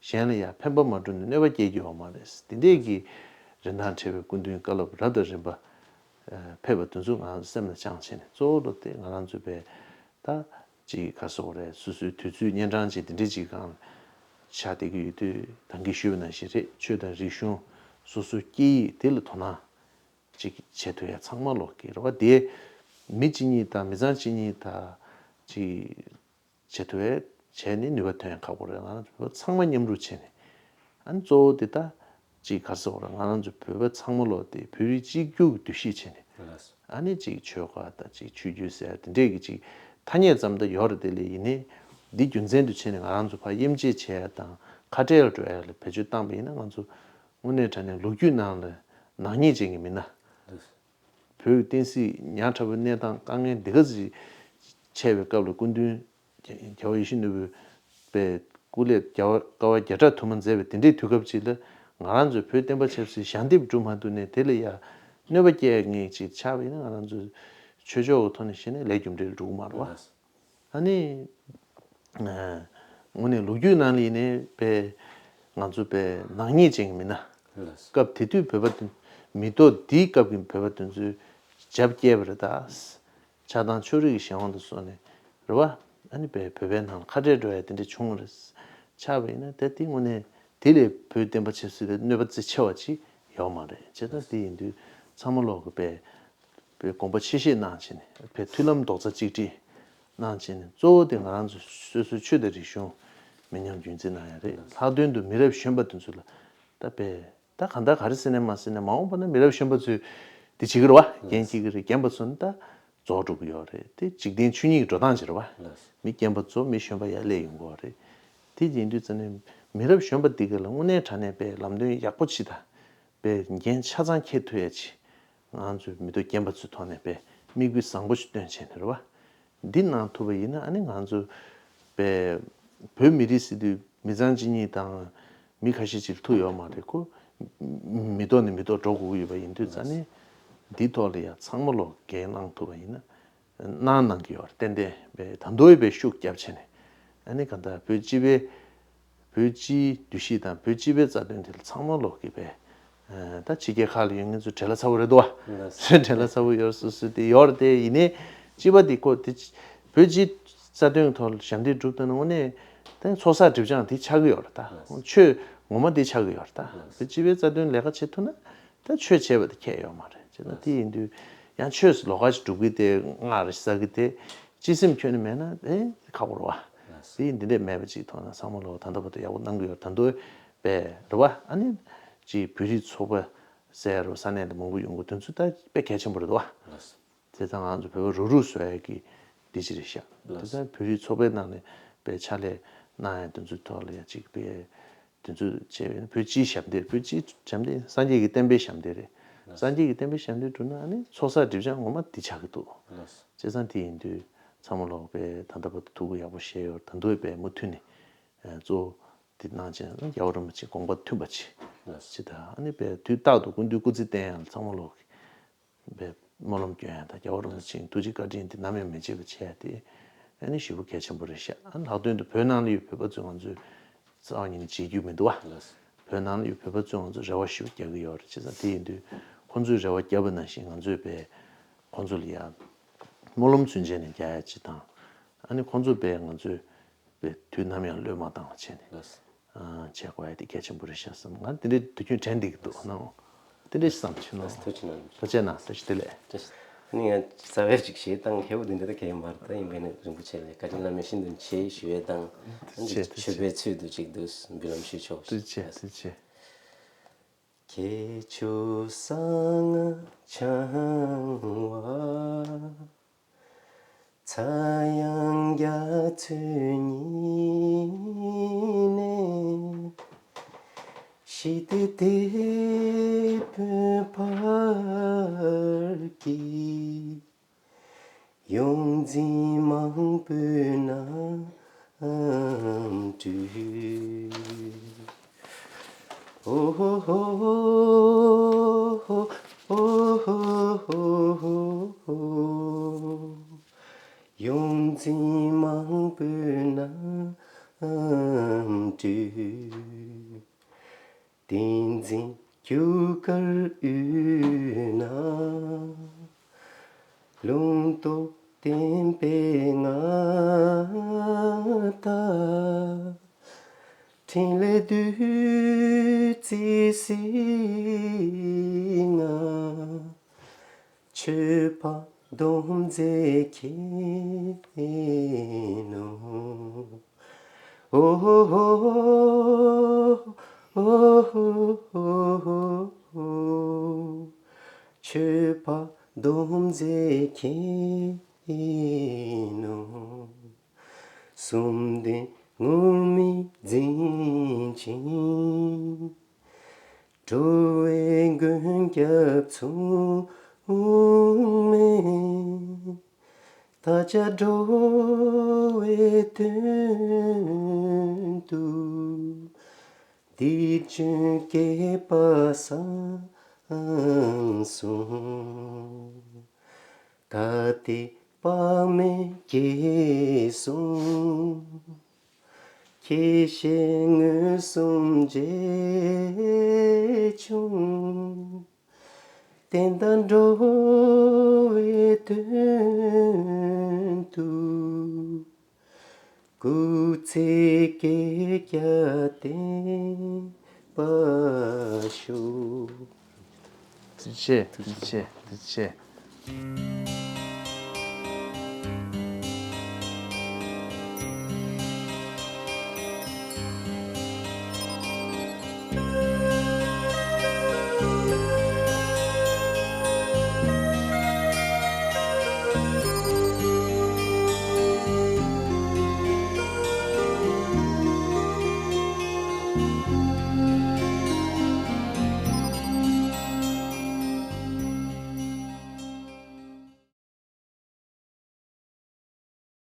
གཞན་ལ་ཡང་ཕན་པ་མ་བསྒྲུབས་ནས་གནོད་པ་སྐྱེལ་རྒྱུ་ཡོད་མ་རེད། དེ་འདྲས་ཀྱི་རིན་ཐང་བྲལ་བའི་སྐུ་མདུན་བཀའ་སློབ་རབ་དང་རིམ་པ་ཕེབས་པ་དེ་ཚོ་ང་རང་ཚོ་སེམས་ལ་བཅངས་བྱས་ནས། གཙོ་བོ་དེ་ང་རང་ཚོ་པའི་ད་ཅིག་ག་རེ་ཟེར་དགོས་རེད། སོ་སོའི་དུས་ཚོད་གཉན་འཕྲང་ཅིག་དེ་འདྲས་ཅིག་སྒང་ཆགས་བསྡད་ཀྱི་ཡོད་དུས་ད་གིན་ཞུས་པ་ནང་བཞིན་རེད། ཆོས་དང་རིག་གཞུང་སོ་སོའི་སྐད་ཡིག་དེ་ལ་དོ་སྣང་ཅིག་བྱེད་ཐུབ་ཡ་ཚང་མ་ལོག་གི་རེད་བ། དེ་མི་གཅིག་གཉིས་དང་མི་ཚང་གཅིག་གཉིས་དང་ཅིག་བྱེད་ཐུབ་ཡ་བྱས་ནས་ནུས་པ་ཐོན་ཡ་ཁག་པོ་རེད། ང་རང་ཚོ་བོད་པ་ཚང་མ་མཉམ་རུབ་བྱས་ནས། ཨ་ནི་གཙོ་བོ་དེ་ད་ཅིག་ག་རེ་ཟེར་དགོས་རེད། ང་རང་ཚོ་བོད་པ་ཚང་མ་ལོག་དེ་བོད་རིགས་གཅིག་གྱུར་གྱི་འདུ་ཤེས་བྱས་ནས། ཨ་ནི་ཅིག་ཆོལ་ཁ་དང་ཅིག་ཆོས་བརྒྱུད་ཟེར་ཡ་དེ་འདྲས་ཀྱི་ཅིག་ཐ་སྙད་ཙམ་ད་ཡོད་རེད། དེ་ལས་ཡིན་ནའི་འདི་རྒྱུ་མཚན་དུ་བྱས་ནས་ང་རང་ཚོ་ཕར་དབྱེ་འབྱེད་བྱས་ཡ་དང་ཁ་བྲལ་ལ་འགྲོ་ཡ་ལ་བེད་སྤྱོད་བཏང་པ་ཡིན་ན། ང་ཚོ་དངོས་གནས་དྲང་གནས་ལོ་རྒྱུས་ནང་ལ་ནག་ཉེས་ཅན་གྱི་མི་སྣ། བོད་བསྟན་སྲིད་ཉག་ཕྲ་བའི་གནས་སྟངས་དཀའ་ངལ་འདི་ག་ཚོད་ཆེ་བའི་སྐབས་ལ་སྐུ་མདུན་རྒྱལ་བ་ཡིད་བཞིན་ནོར་བུས་པའི་སྐུ་ལས་རྒྱལ་བ་དཀའ་བ་བརྒྱ་ཕྲག་དུ་མ་མཛད་པའི་དེ་འདྲའི་དུས་སྐབས་ཅིག་ལ། ང་རང་ཚོའི་བོད་བསྟན་པ་ཆབ་སྲིད་ཞལ་འདེབས་སྒྲུབ་མ་ཐུབ་ནས་དེ་ལ་ཡ་གནོད་པ་སྐྱེལ་མཁན་ཅིག་ཆགས་པ་ཡིན་ན། ང་རང་ཚོའི་ཆོས་ཕྱོགས་ཀྱི་ཐོག་ནས་བཤད་ན་ལས་རྒྱུ་འབྲས་འགྲོ་གི་མ་རེད་བ། ཨ་ནི། ཨ། དངོས་གནས་ལོ་རྒྱུས་ནང་ལ་ཡིན་ནའི་དཔེ་ང་ཚོ་དཔེ་ནག་ཉེས་ཅན་གྱི་མི་སྣ། ལགས། སྐབས་དེ་དུས་བོད་པ་དེ་མི་ཐོག་འདིའི་སྐབས་ཀྱི་བོད་པ་དེ་ཚོས་རྒྱབ་བསྐྱལ་བ་རེད་ད། ཆགས་སྡང་ཕྱོགས་རིས་ཀྱི་གཞན་དབང་དུ་སོང་ནས་རེད་བ། ཨ་ནི་དཔེ་བོད་པའི་ནང་ལ་ཁ་བྲལ་འགྲོ་ཡ་དེ་འདྲ་བྱུང་བ་རེད། ཆགས་པ་ཡིན་ན་དེ་དེ་དངོས་གནས་དེ་ལས་བོད་བསྟན་པ་ཆབ་སྲིད་ལ་གནོད་པ་རྩ་ཆེ་བ་ཅིག་ཡོད་མ་རེད། བྱས་ཙང་དེ་ཡིན་དུས་ཚང་མ་ལོག་གི་དཔེ་པའི་དགོངས་པ་ཆེ་བཞེས་གནང་བྱས་ནས། པའི་མཐུན་ལམ་རྡོག་རྩ་གཅིག་སྒྲིལ་གནང་བྱས་ནས། གཙོ་བོ་དེ་ང་རང་ཚོ་སོ་སོའི་ཆོས་དང་རིག་གཞུང་མི་ཉམས་རྒྱུན་འཛིན་གནང་ཡ་རེད། ལྷག་དོན་དུ་མི་རབས་གཞོན་པ་དེ་ཚོ་ལ་ད་པའི་ད་གང་ལྟར་ག་རེ་ཟེར་ནས་མ་ཟེར་ནས་མ་འོངས་པ་ན་མི་རབས་གཞོན་པ་ཚོས་དེ་བྱེད་ཀྱི་རེད་བ། འགན་འཁྱེར་གྱི་རེད། རྒན་པ་ཚོ་ནི་ད་རྫོགས་འགྲོ་གི་ཡོད་རེད། དེ་འཇིག་རྟེན་ཆོས་ཉིད་ཀྱི་འགྲོ་སྟངས་ཅིག་རེད་བ། མི་རྒན་པ་ཚོ་མི་གཞོན་པ་ཡར་སླེབས་ཡོང་གི་ཡོད་རེད། དེ་ཡིན་དུས་ཙ་ནས་མི་རབས་གཞོན་པ་འདི་ག་ལ་དངོས་གནས་དྲང་གནས་པའི་ལམ་སྟོན་ཡག་པོ་ཅིག་དང་། པའི་འགན་ཆ་ཚང་འཁྱེར་ཐུབ་ཡ་ཅིག་ང་ཚོའི་མི་ཐོག་རྒན་པ་ཚོའི་ཐོག་ནས་པའི་དམིགས་ཡུལ་བཟང་པོ་ཞིག་བཏོན་བྱས་ནས་རེད་བ། འདི་གནང་ཐུབ་པ་ཡིན་ན། ཨ་ནི་ང་ཚོ་པའི་བོད་མི་རིགས་ཟེར་དུས་མི་ཚང་གཅིག་གཉིས་དང་མི་ཁ་ཤས་ཅིག་ལ་ཐུག་ཡོད་མ་རེད་ཁོ། མི་ཐོག་ནས་མི་ཐོག་འགྲོ་དགོས་ཀྱི་ཡོད་པ་ཡིན་དུས་ཙ་ནས་འདི་ཐོག་ལ་ཡ་ཚང་མ་ལོག་འགན་གནང་ཐུབ་པ་ཡིན་ན། གནང་གནང་གི་ཡོད་རེད། ཏན་ཏན་པའི་ད་དུང་པའི་ཤུགས་རྒྱབ་བྱས་ནས། ཨ་ནི་གང་ལྟར་བོད་སྤྱི་པའི་བོད་སྤྱིའི་འདུ་ཤེས་དང་བོད་སྤྱི་པའི་རྩ་དོན་དེ་ལ་ཚང་མ་ལོག་གི་པའི་ད་ཕྱི་རྒྱལ་ཁག་ལ་ཡོད་མཁན་ཚོ་བྲེལ་བ་ཚ་པོ་རེད་དོ། བྲེལ་བ་ཚ་པོ་ཡོད་སོ་སོ་དེ་ཡོད་རེད། དེ་ཡིན་ནའི་སྤྱི་པ་དེ་ཁོ་དེ་བོད་སྤྱིའི་རྩ་དོན་ཐོག་ལ་ཞབས་འདེགས་སྒྲུབ་ཐུབ་ན་དངོས་གནས་ད་ཚོགས་བསགས་སྒྲིབ་སྦྱང་དེ་ཆགས་ཀྱི་ཡོད་རེད། ད་ཆོས་ངོ་མ་དེ་ཆགས་ཀྱི་ཡོད་རེད། ད་བོད་སྤྱི་པའི་རྩ་དོན་ལས་ཀ་བྱེད་ཐུབ་ན། ད་ཆོས་བྱས་པ་དེ་ཁྱད་ཡོད་མ་རེད། བྱས་ན་དེ་ཡིན་དུས་ཡང་ཆོས་སུ་ལོགས་ཀ་ཞིག་སྒྲུབ་ཀྱི་དེ་སྔགས་རེ་ཟ་གི་དེ་སྤྱི་སེམས་ཁྱོན་ནས་མེད་ན་དེ་ཁག་པོ་རེད་བ། དེ་འདི་འདྲས་མེད་པ་ཅིག་མཐོང་ན་ཚང་མ་ལོག་ད་ལྟ་བར་དུ་ཡག་པོ་གནང་གི་ཡོད། ད་དུང་པའི་རེད་བ། ཨ་ནི་ཅིག་བོད་རིགས་ཚོགས་པ་ཟེར་རོ་ས་གནས་ལ་མང་པོ་ཡོང་གི་དེ་ཚོ་ད་དཔེ་གལ་ཆེན་པོ་རེད་བ། བྱས་ཙང་ང་ཚོ་བོད་པ་རུག་རུག་བཟོ་ཡ་གི་འདི་ཅི་རེད་ཤག་ལགས། དེ་ཚོ་བོད་རིགས་ཚོགས་པའི་ནང་ནས་པའི་ཕྱག་ལས་གནང་ཡ་དེ་ཚོའི་ཐོག་ལ་ཡ་གཅིག་པའི་དེ་ཚོ་བྱས་པའི་བོད་སྤྱིའི་ཞབས་འདེགས། བོད་སྤྱིའི་ཞབས་འདེགས་སངས་རྒྱས་ཀྱི་བསྟན་པའི་ཞབས་འདེགས་རེད། ལགས། སངས་རྒྱས་ཀྱི་བསྟན་པའི་ཞབས་འདེགས་བསྒྲུབས་ན་ཨ་ནི་ཚོགས་བསགས་སྒྲིབ་སྦྱང་ངོ་མ་འདི་ཆགས་ཀྱི་འདུག་ལགས། བྱས་ཙང་དེ་ཡིན་དུས་ ཚང་མ་ལོག་པའི་ད་ལྟ་བར་དུ་ཐུགས་ཁུར་ཡག་པོ་བཞེས་ཡོད། ད་དུང་པའི་མུ་མཐུད་ནས་གཙོ་བོ་འདི་གནང་བྱས་ན་རྒྱལ་བ་རིན་པོ་ཆེ་དགོངས་པ་མཐུན་པ་ཅིག་ཅི་ད་ཨ་ནི་པའི་དུས་རྟག་ཏུ་སྐུ་མདུན་སྐུ་ཚེ་བརྟན་ཡང་ཚང་མ་ལོག་པའི་སྨོན་ལམ་སྐྱོན་ཡང་དང་རྒྱལ་བ་རིན་པོ་ཆེའི་ཐུགས་རྗེ་བཀའ་དྲིན་འདི་ནམ་ཡང་མི་བརྗེད་པ་བྱས་ཏེ་ཨ་ནི་ཞེ་པོ་གལ་ཆེན་པོ་རེད་ཤག་ཨ་ལྷག་དོན་དུ་བོད་ནང་ལ་ཡོད་བོད་པ་ཚོས་ང་ཚོའི་རྩ་བ་ཉིད་ནས་བརྗེད་རྒྱུ་མི་འདུག་བ། བོད་ནང་ལ་ཡོད་བོད་པ་ཚོས་ང་ཚོ་རེ་བ་ཞེ་པོ་རྒྱག་གི་ཡོད་རེད། བྱས་ཙང་དེ་ཡིན་དུས་ཁོང་ཚོས་རེ་བ་བརྒྱབ་པ་ནང་བཞིན་ང་ཚོས་པའི་ཁོང་ཚོ་ལ་ཡང་སྨོན་ལམ་ཚུན་ཆད་ནས་རྒྱག་ཡ་ཅིག་དང་། ཨ་ནི་ཁོང་ཚོ་པའི་ང་ཚོས་པའི་དུས་ནམ་ཡང་བློས་མ་བཏང་བ་བྱས་ནས་ལགས། ཨ་བྱེད་དགོས་ཡ་དེ་གལ་ཆེན་པོ་རེད་ཤག་བསམ། ང་དེ་འདྲའི་དུས་རྒྱུན་དྲན་བསྡད་ཀྱི་འདུག་ནའང་། དེ་འདྲའི་བསམ་བྱུང་ན། ཐུགས་རྗེ་གནང་། ཐུགས་རྗེ་གནང་། ཐུགས་རྗེ་བདེ་ལེགས། ཨ་ནི་ང་རྩ་བའི་ཅིག་བཤད་སྟངས་ཁེ་པོ་འདི་འདྲ་ད་གལ་མ་རེད། ད་ཡིན་པས་ན་རིན་པོ་ཆེ་ལ་བཀའ་དྲིན་བླ་མེད་ཤིན་ཏུ་ཆེ་ཞུ་ཡས་དང་། ཐུགས་རྗེ་ཆེ། ཐུགས་མཆོད་པའི་ཚུལ་དུ་ཅིག་འདུག་འབུལ་ལམ་ཞུས་ཆོག་ཐུགས་རྗེ་ཆེ། ཐུགས་རྗེ་ཆེ། ཁྱེད་ཆོས་གསང་སྔགས་འཆང་བ། ཚངས་དབྱངས་རྒྱ་མཚོའི་ཉིན་ནས་ཞི་བདེ་དེད་དཔོན་འཕགས་ཀྱི་ཡོངས་འཛིན་མང་པོའི་རྣམ་སྤྲུལ། ཨོ་ཧོ་ཧོ་ཧོ་ཧོ་ཧོ་ཧོ། ཡོངས་འཛིན་མང་པོའི་རྣམ་སྤྲུལ། བསྟན་འཛིན་རྒྱུ་སྐར་དབུས་ན། ལུང་རྟོགས་བསྟན་པའི་མངའ་བདག་འཕྲིན་ལས་བདུད་རྩིའི་རྩིས་ལྔ། ཆོས་འཕགས་སྡོམ་མཛད་མཁྱེན་ནོ། ཨོ་ཧོ་ཧོ་ཧོ་ཧོ་ཧོ། ཆོས་འཕགས་སྡོམ་མཛད་མཁྱེན་ནོ། གསུམ་ལྡན་ངུར་སྨྲིག་འཛིན་ཅིང་། འགྲོ་བའི་མགོན་སྐྱབས་མཚུངས་མེད། བདག་ཅག་འགྲོ་བའི་དོན་དུ། སྡིག་ཅན་བསྐལ་པ་བཟང་གསུམ། ག་ཏེ་དཔག་མེད་དགྱེས་གསུམ། ཁྱེད་ཞལ་མངོན་སུམ་མཇལ་བྱུང་། བསྟན་དང་འགྲོ་བའི་དོན་དུ། སྐུ་ཚེ་བསྐལ་བརྒྱར་བརྟན་པར་ཤོག། ཐུགས་རྗེ་ཆེ། ཐུགས་རྗེ་ཆེ། ཐུགས་རྗེ་ཆེ།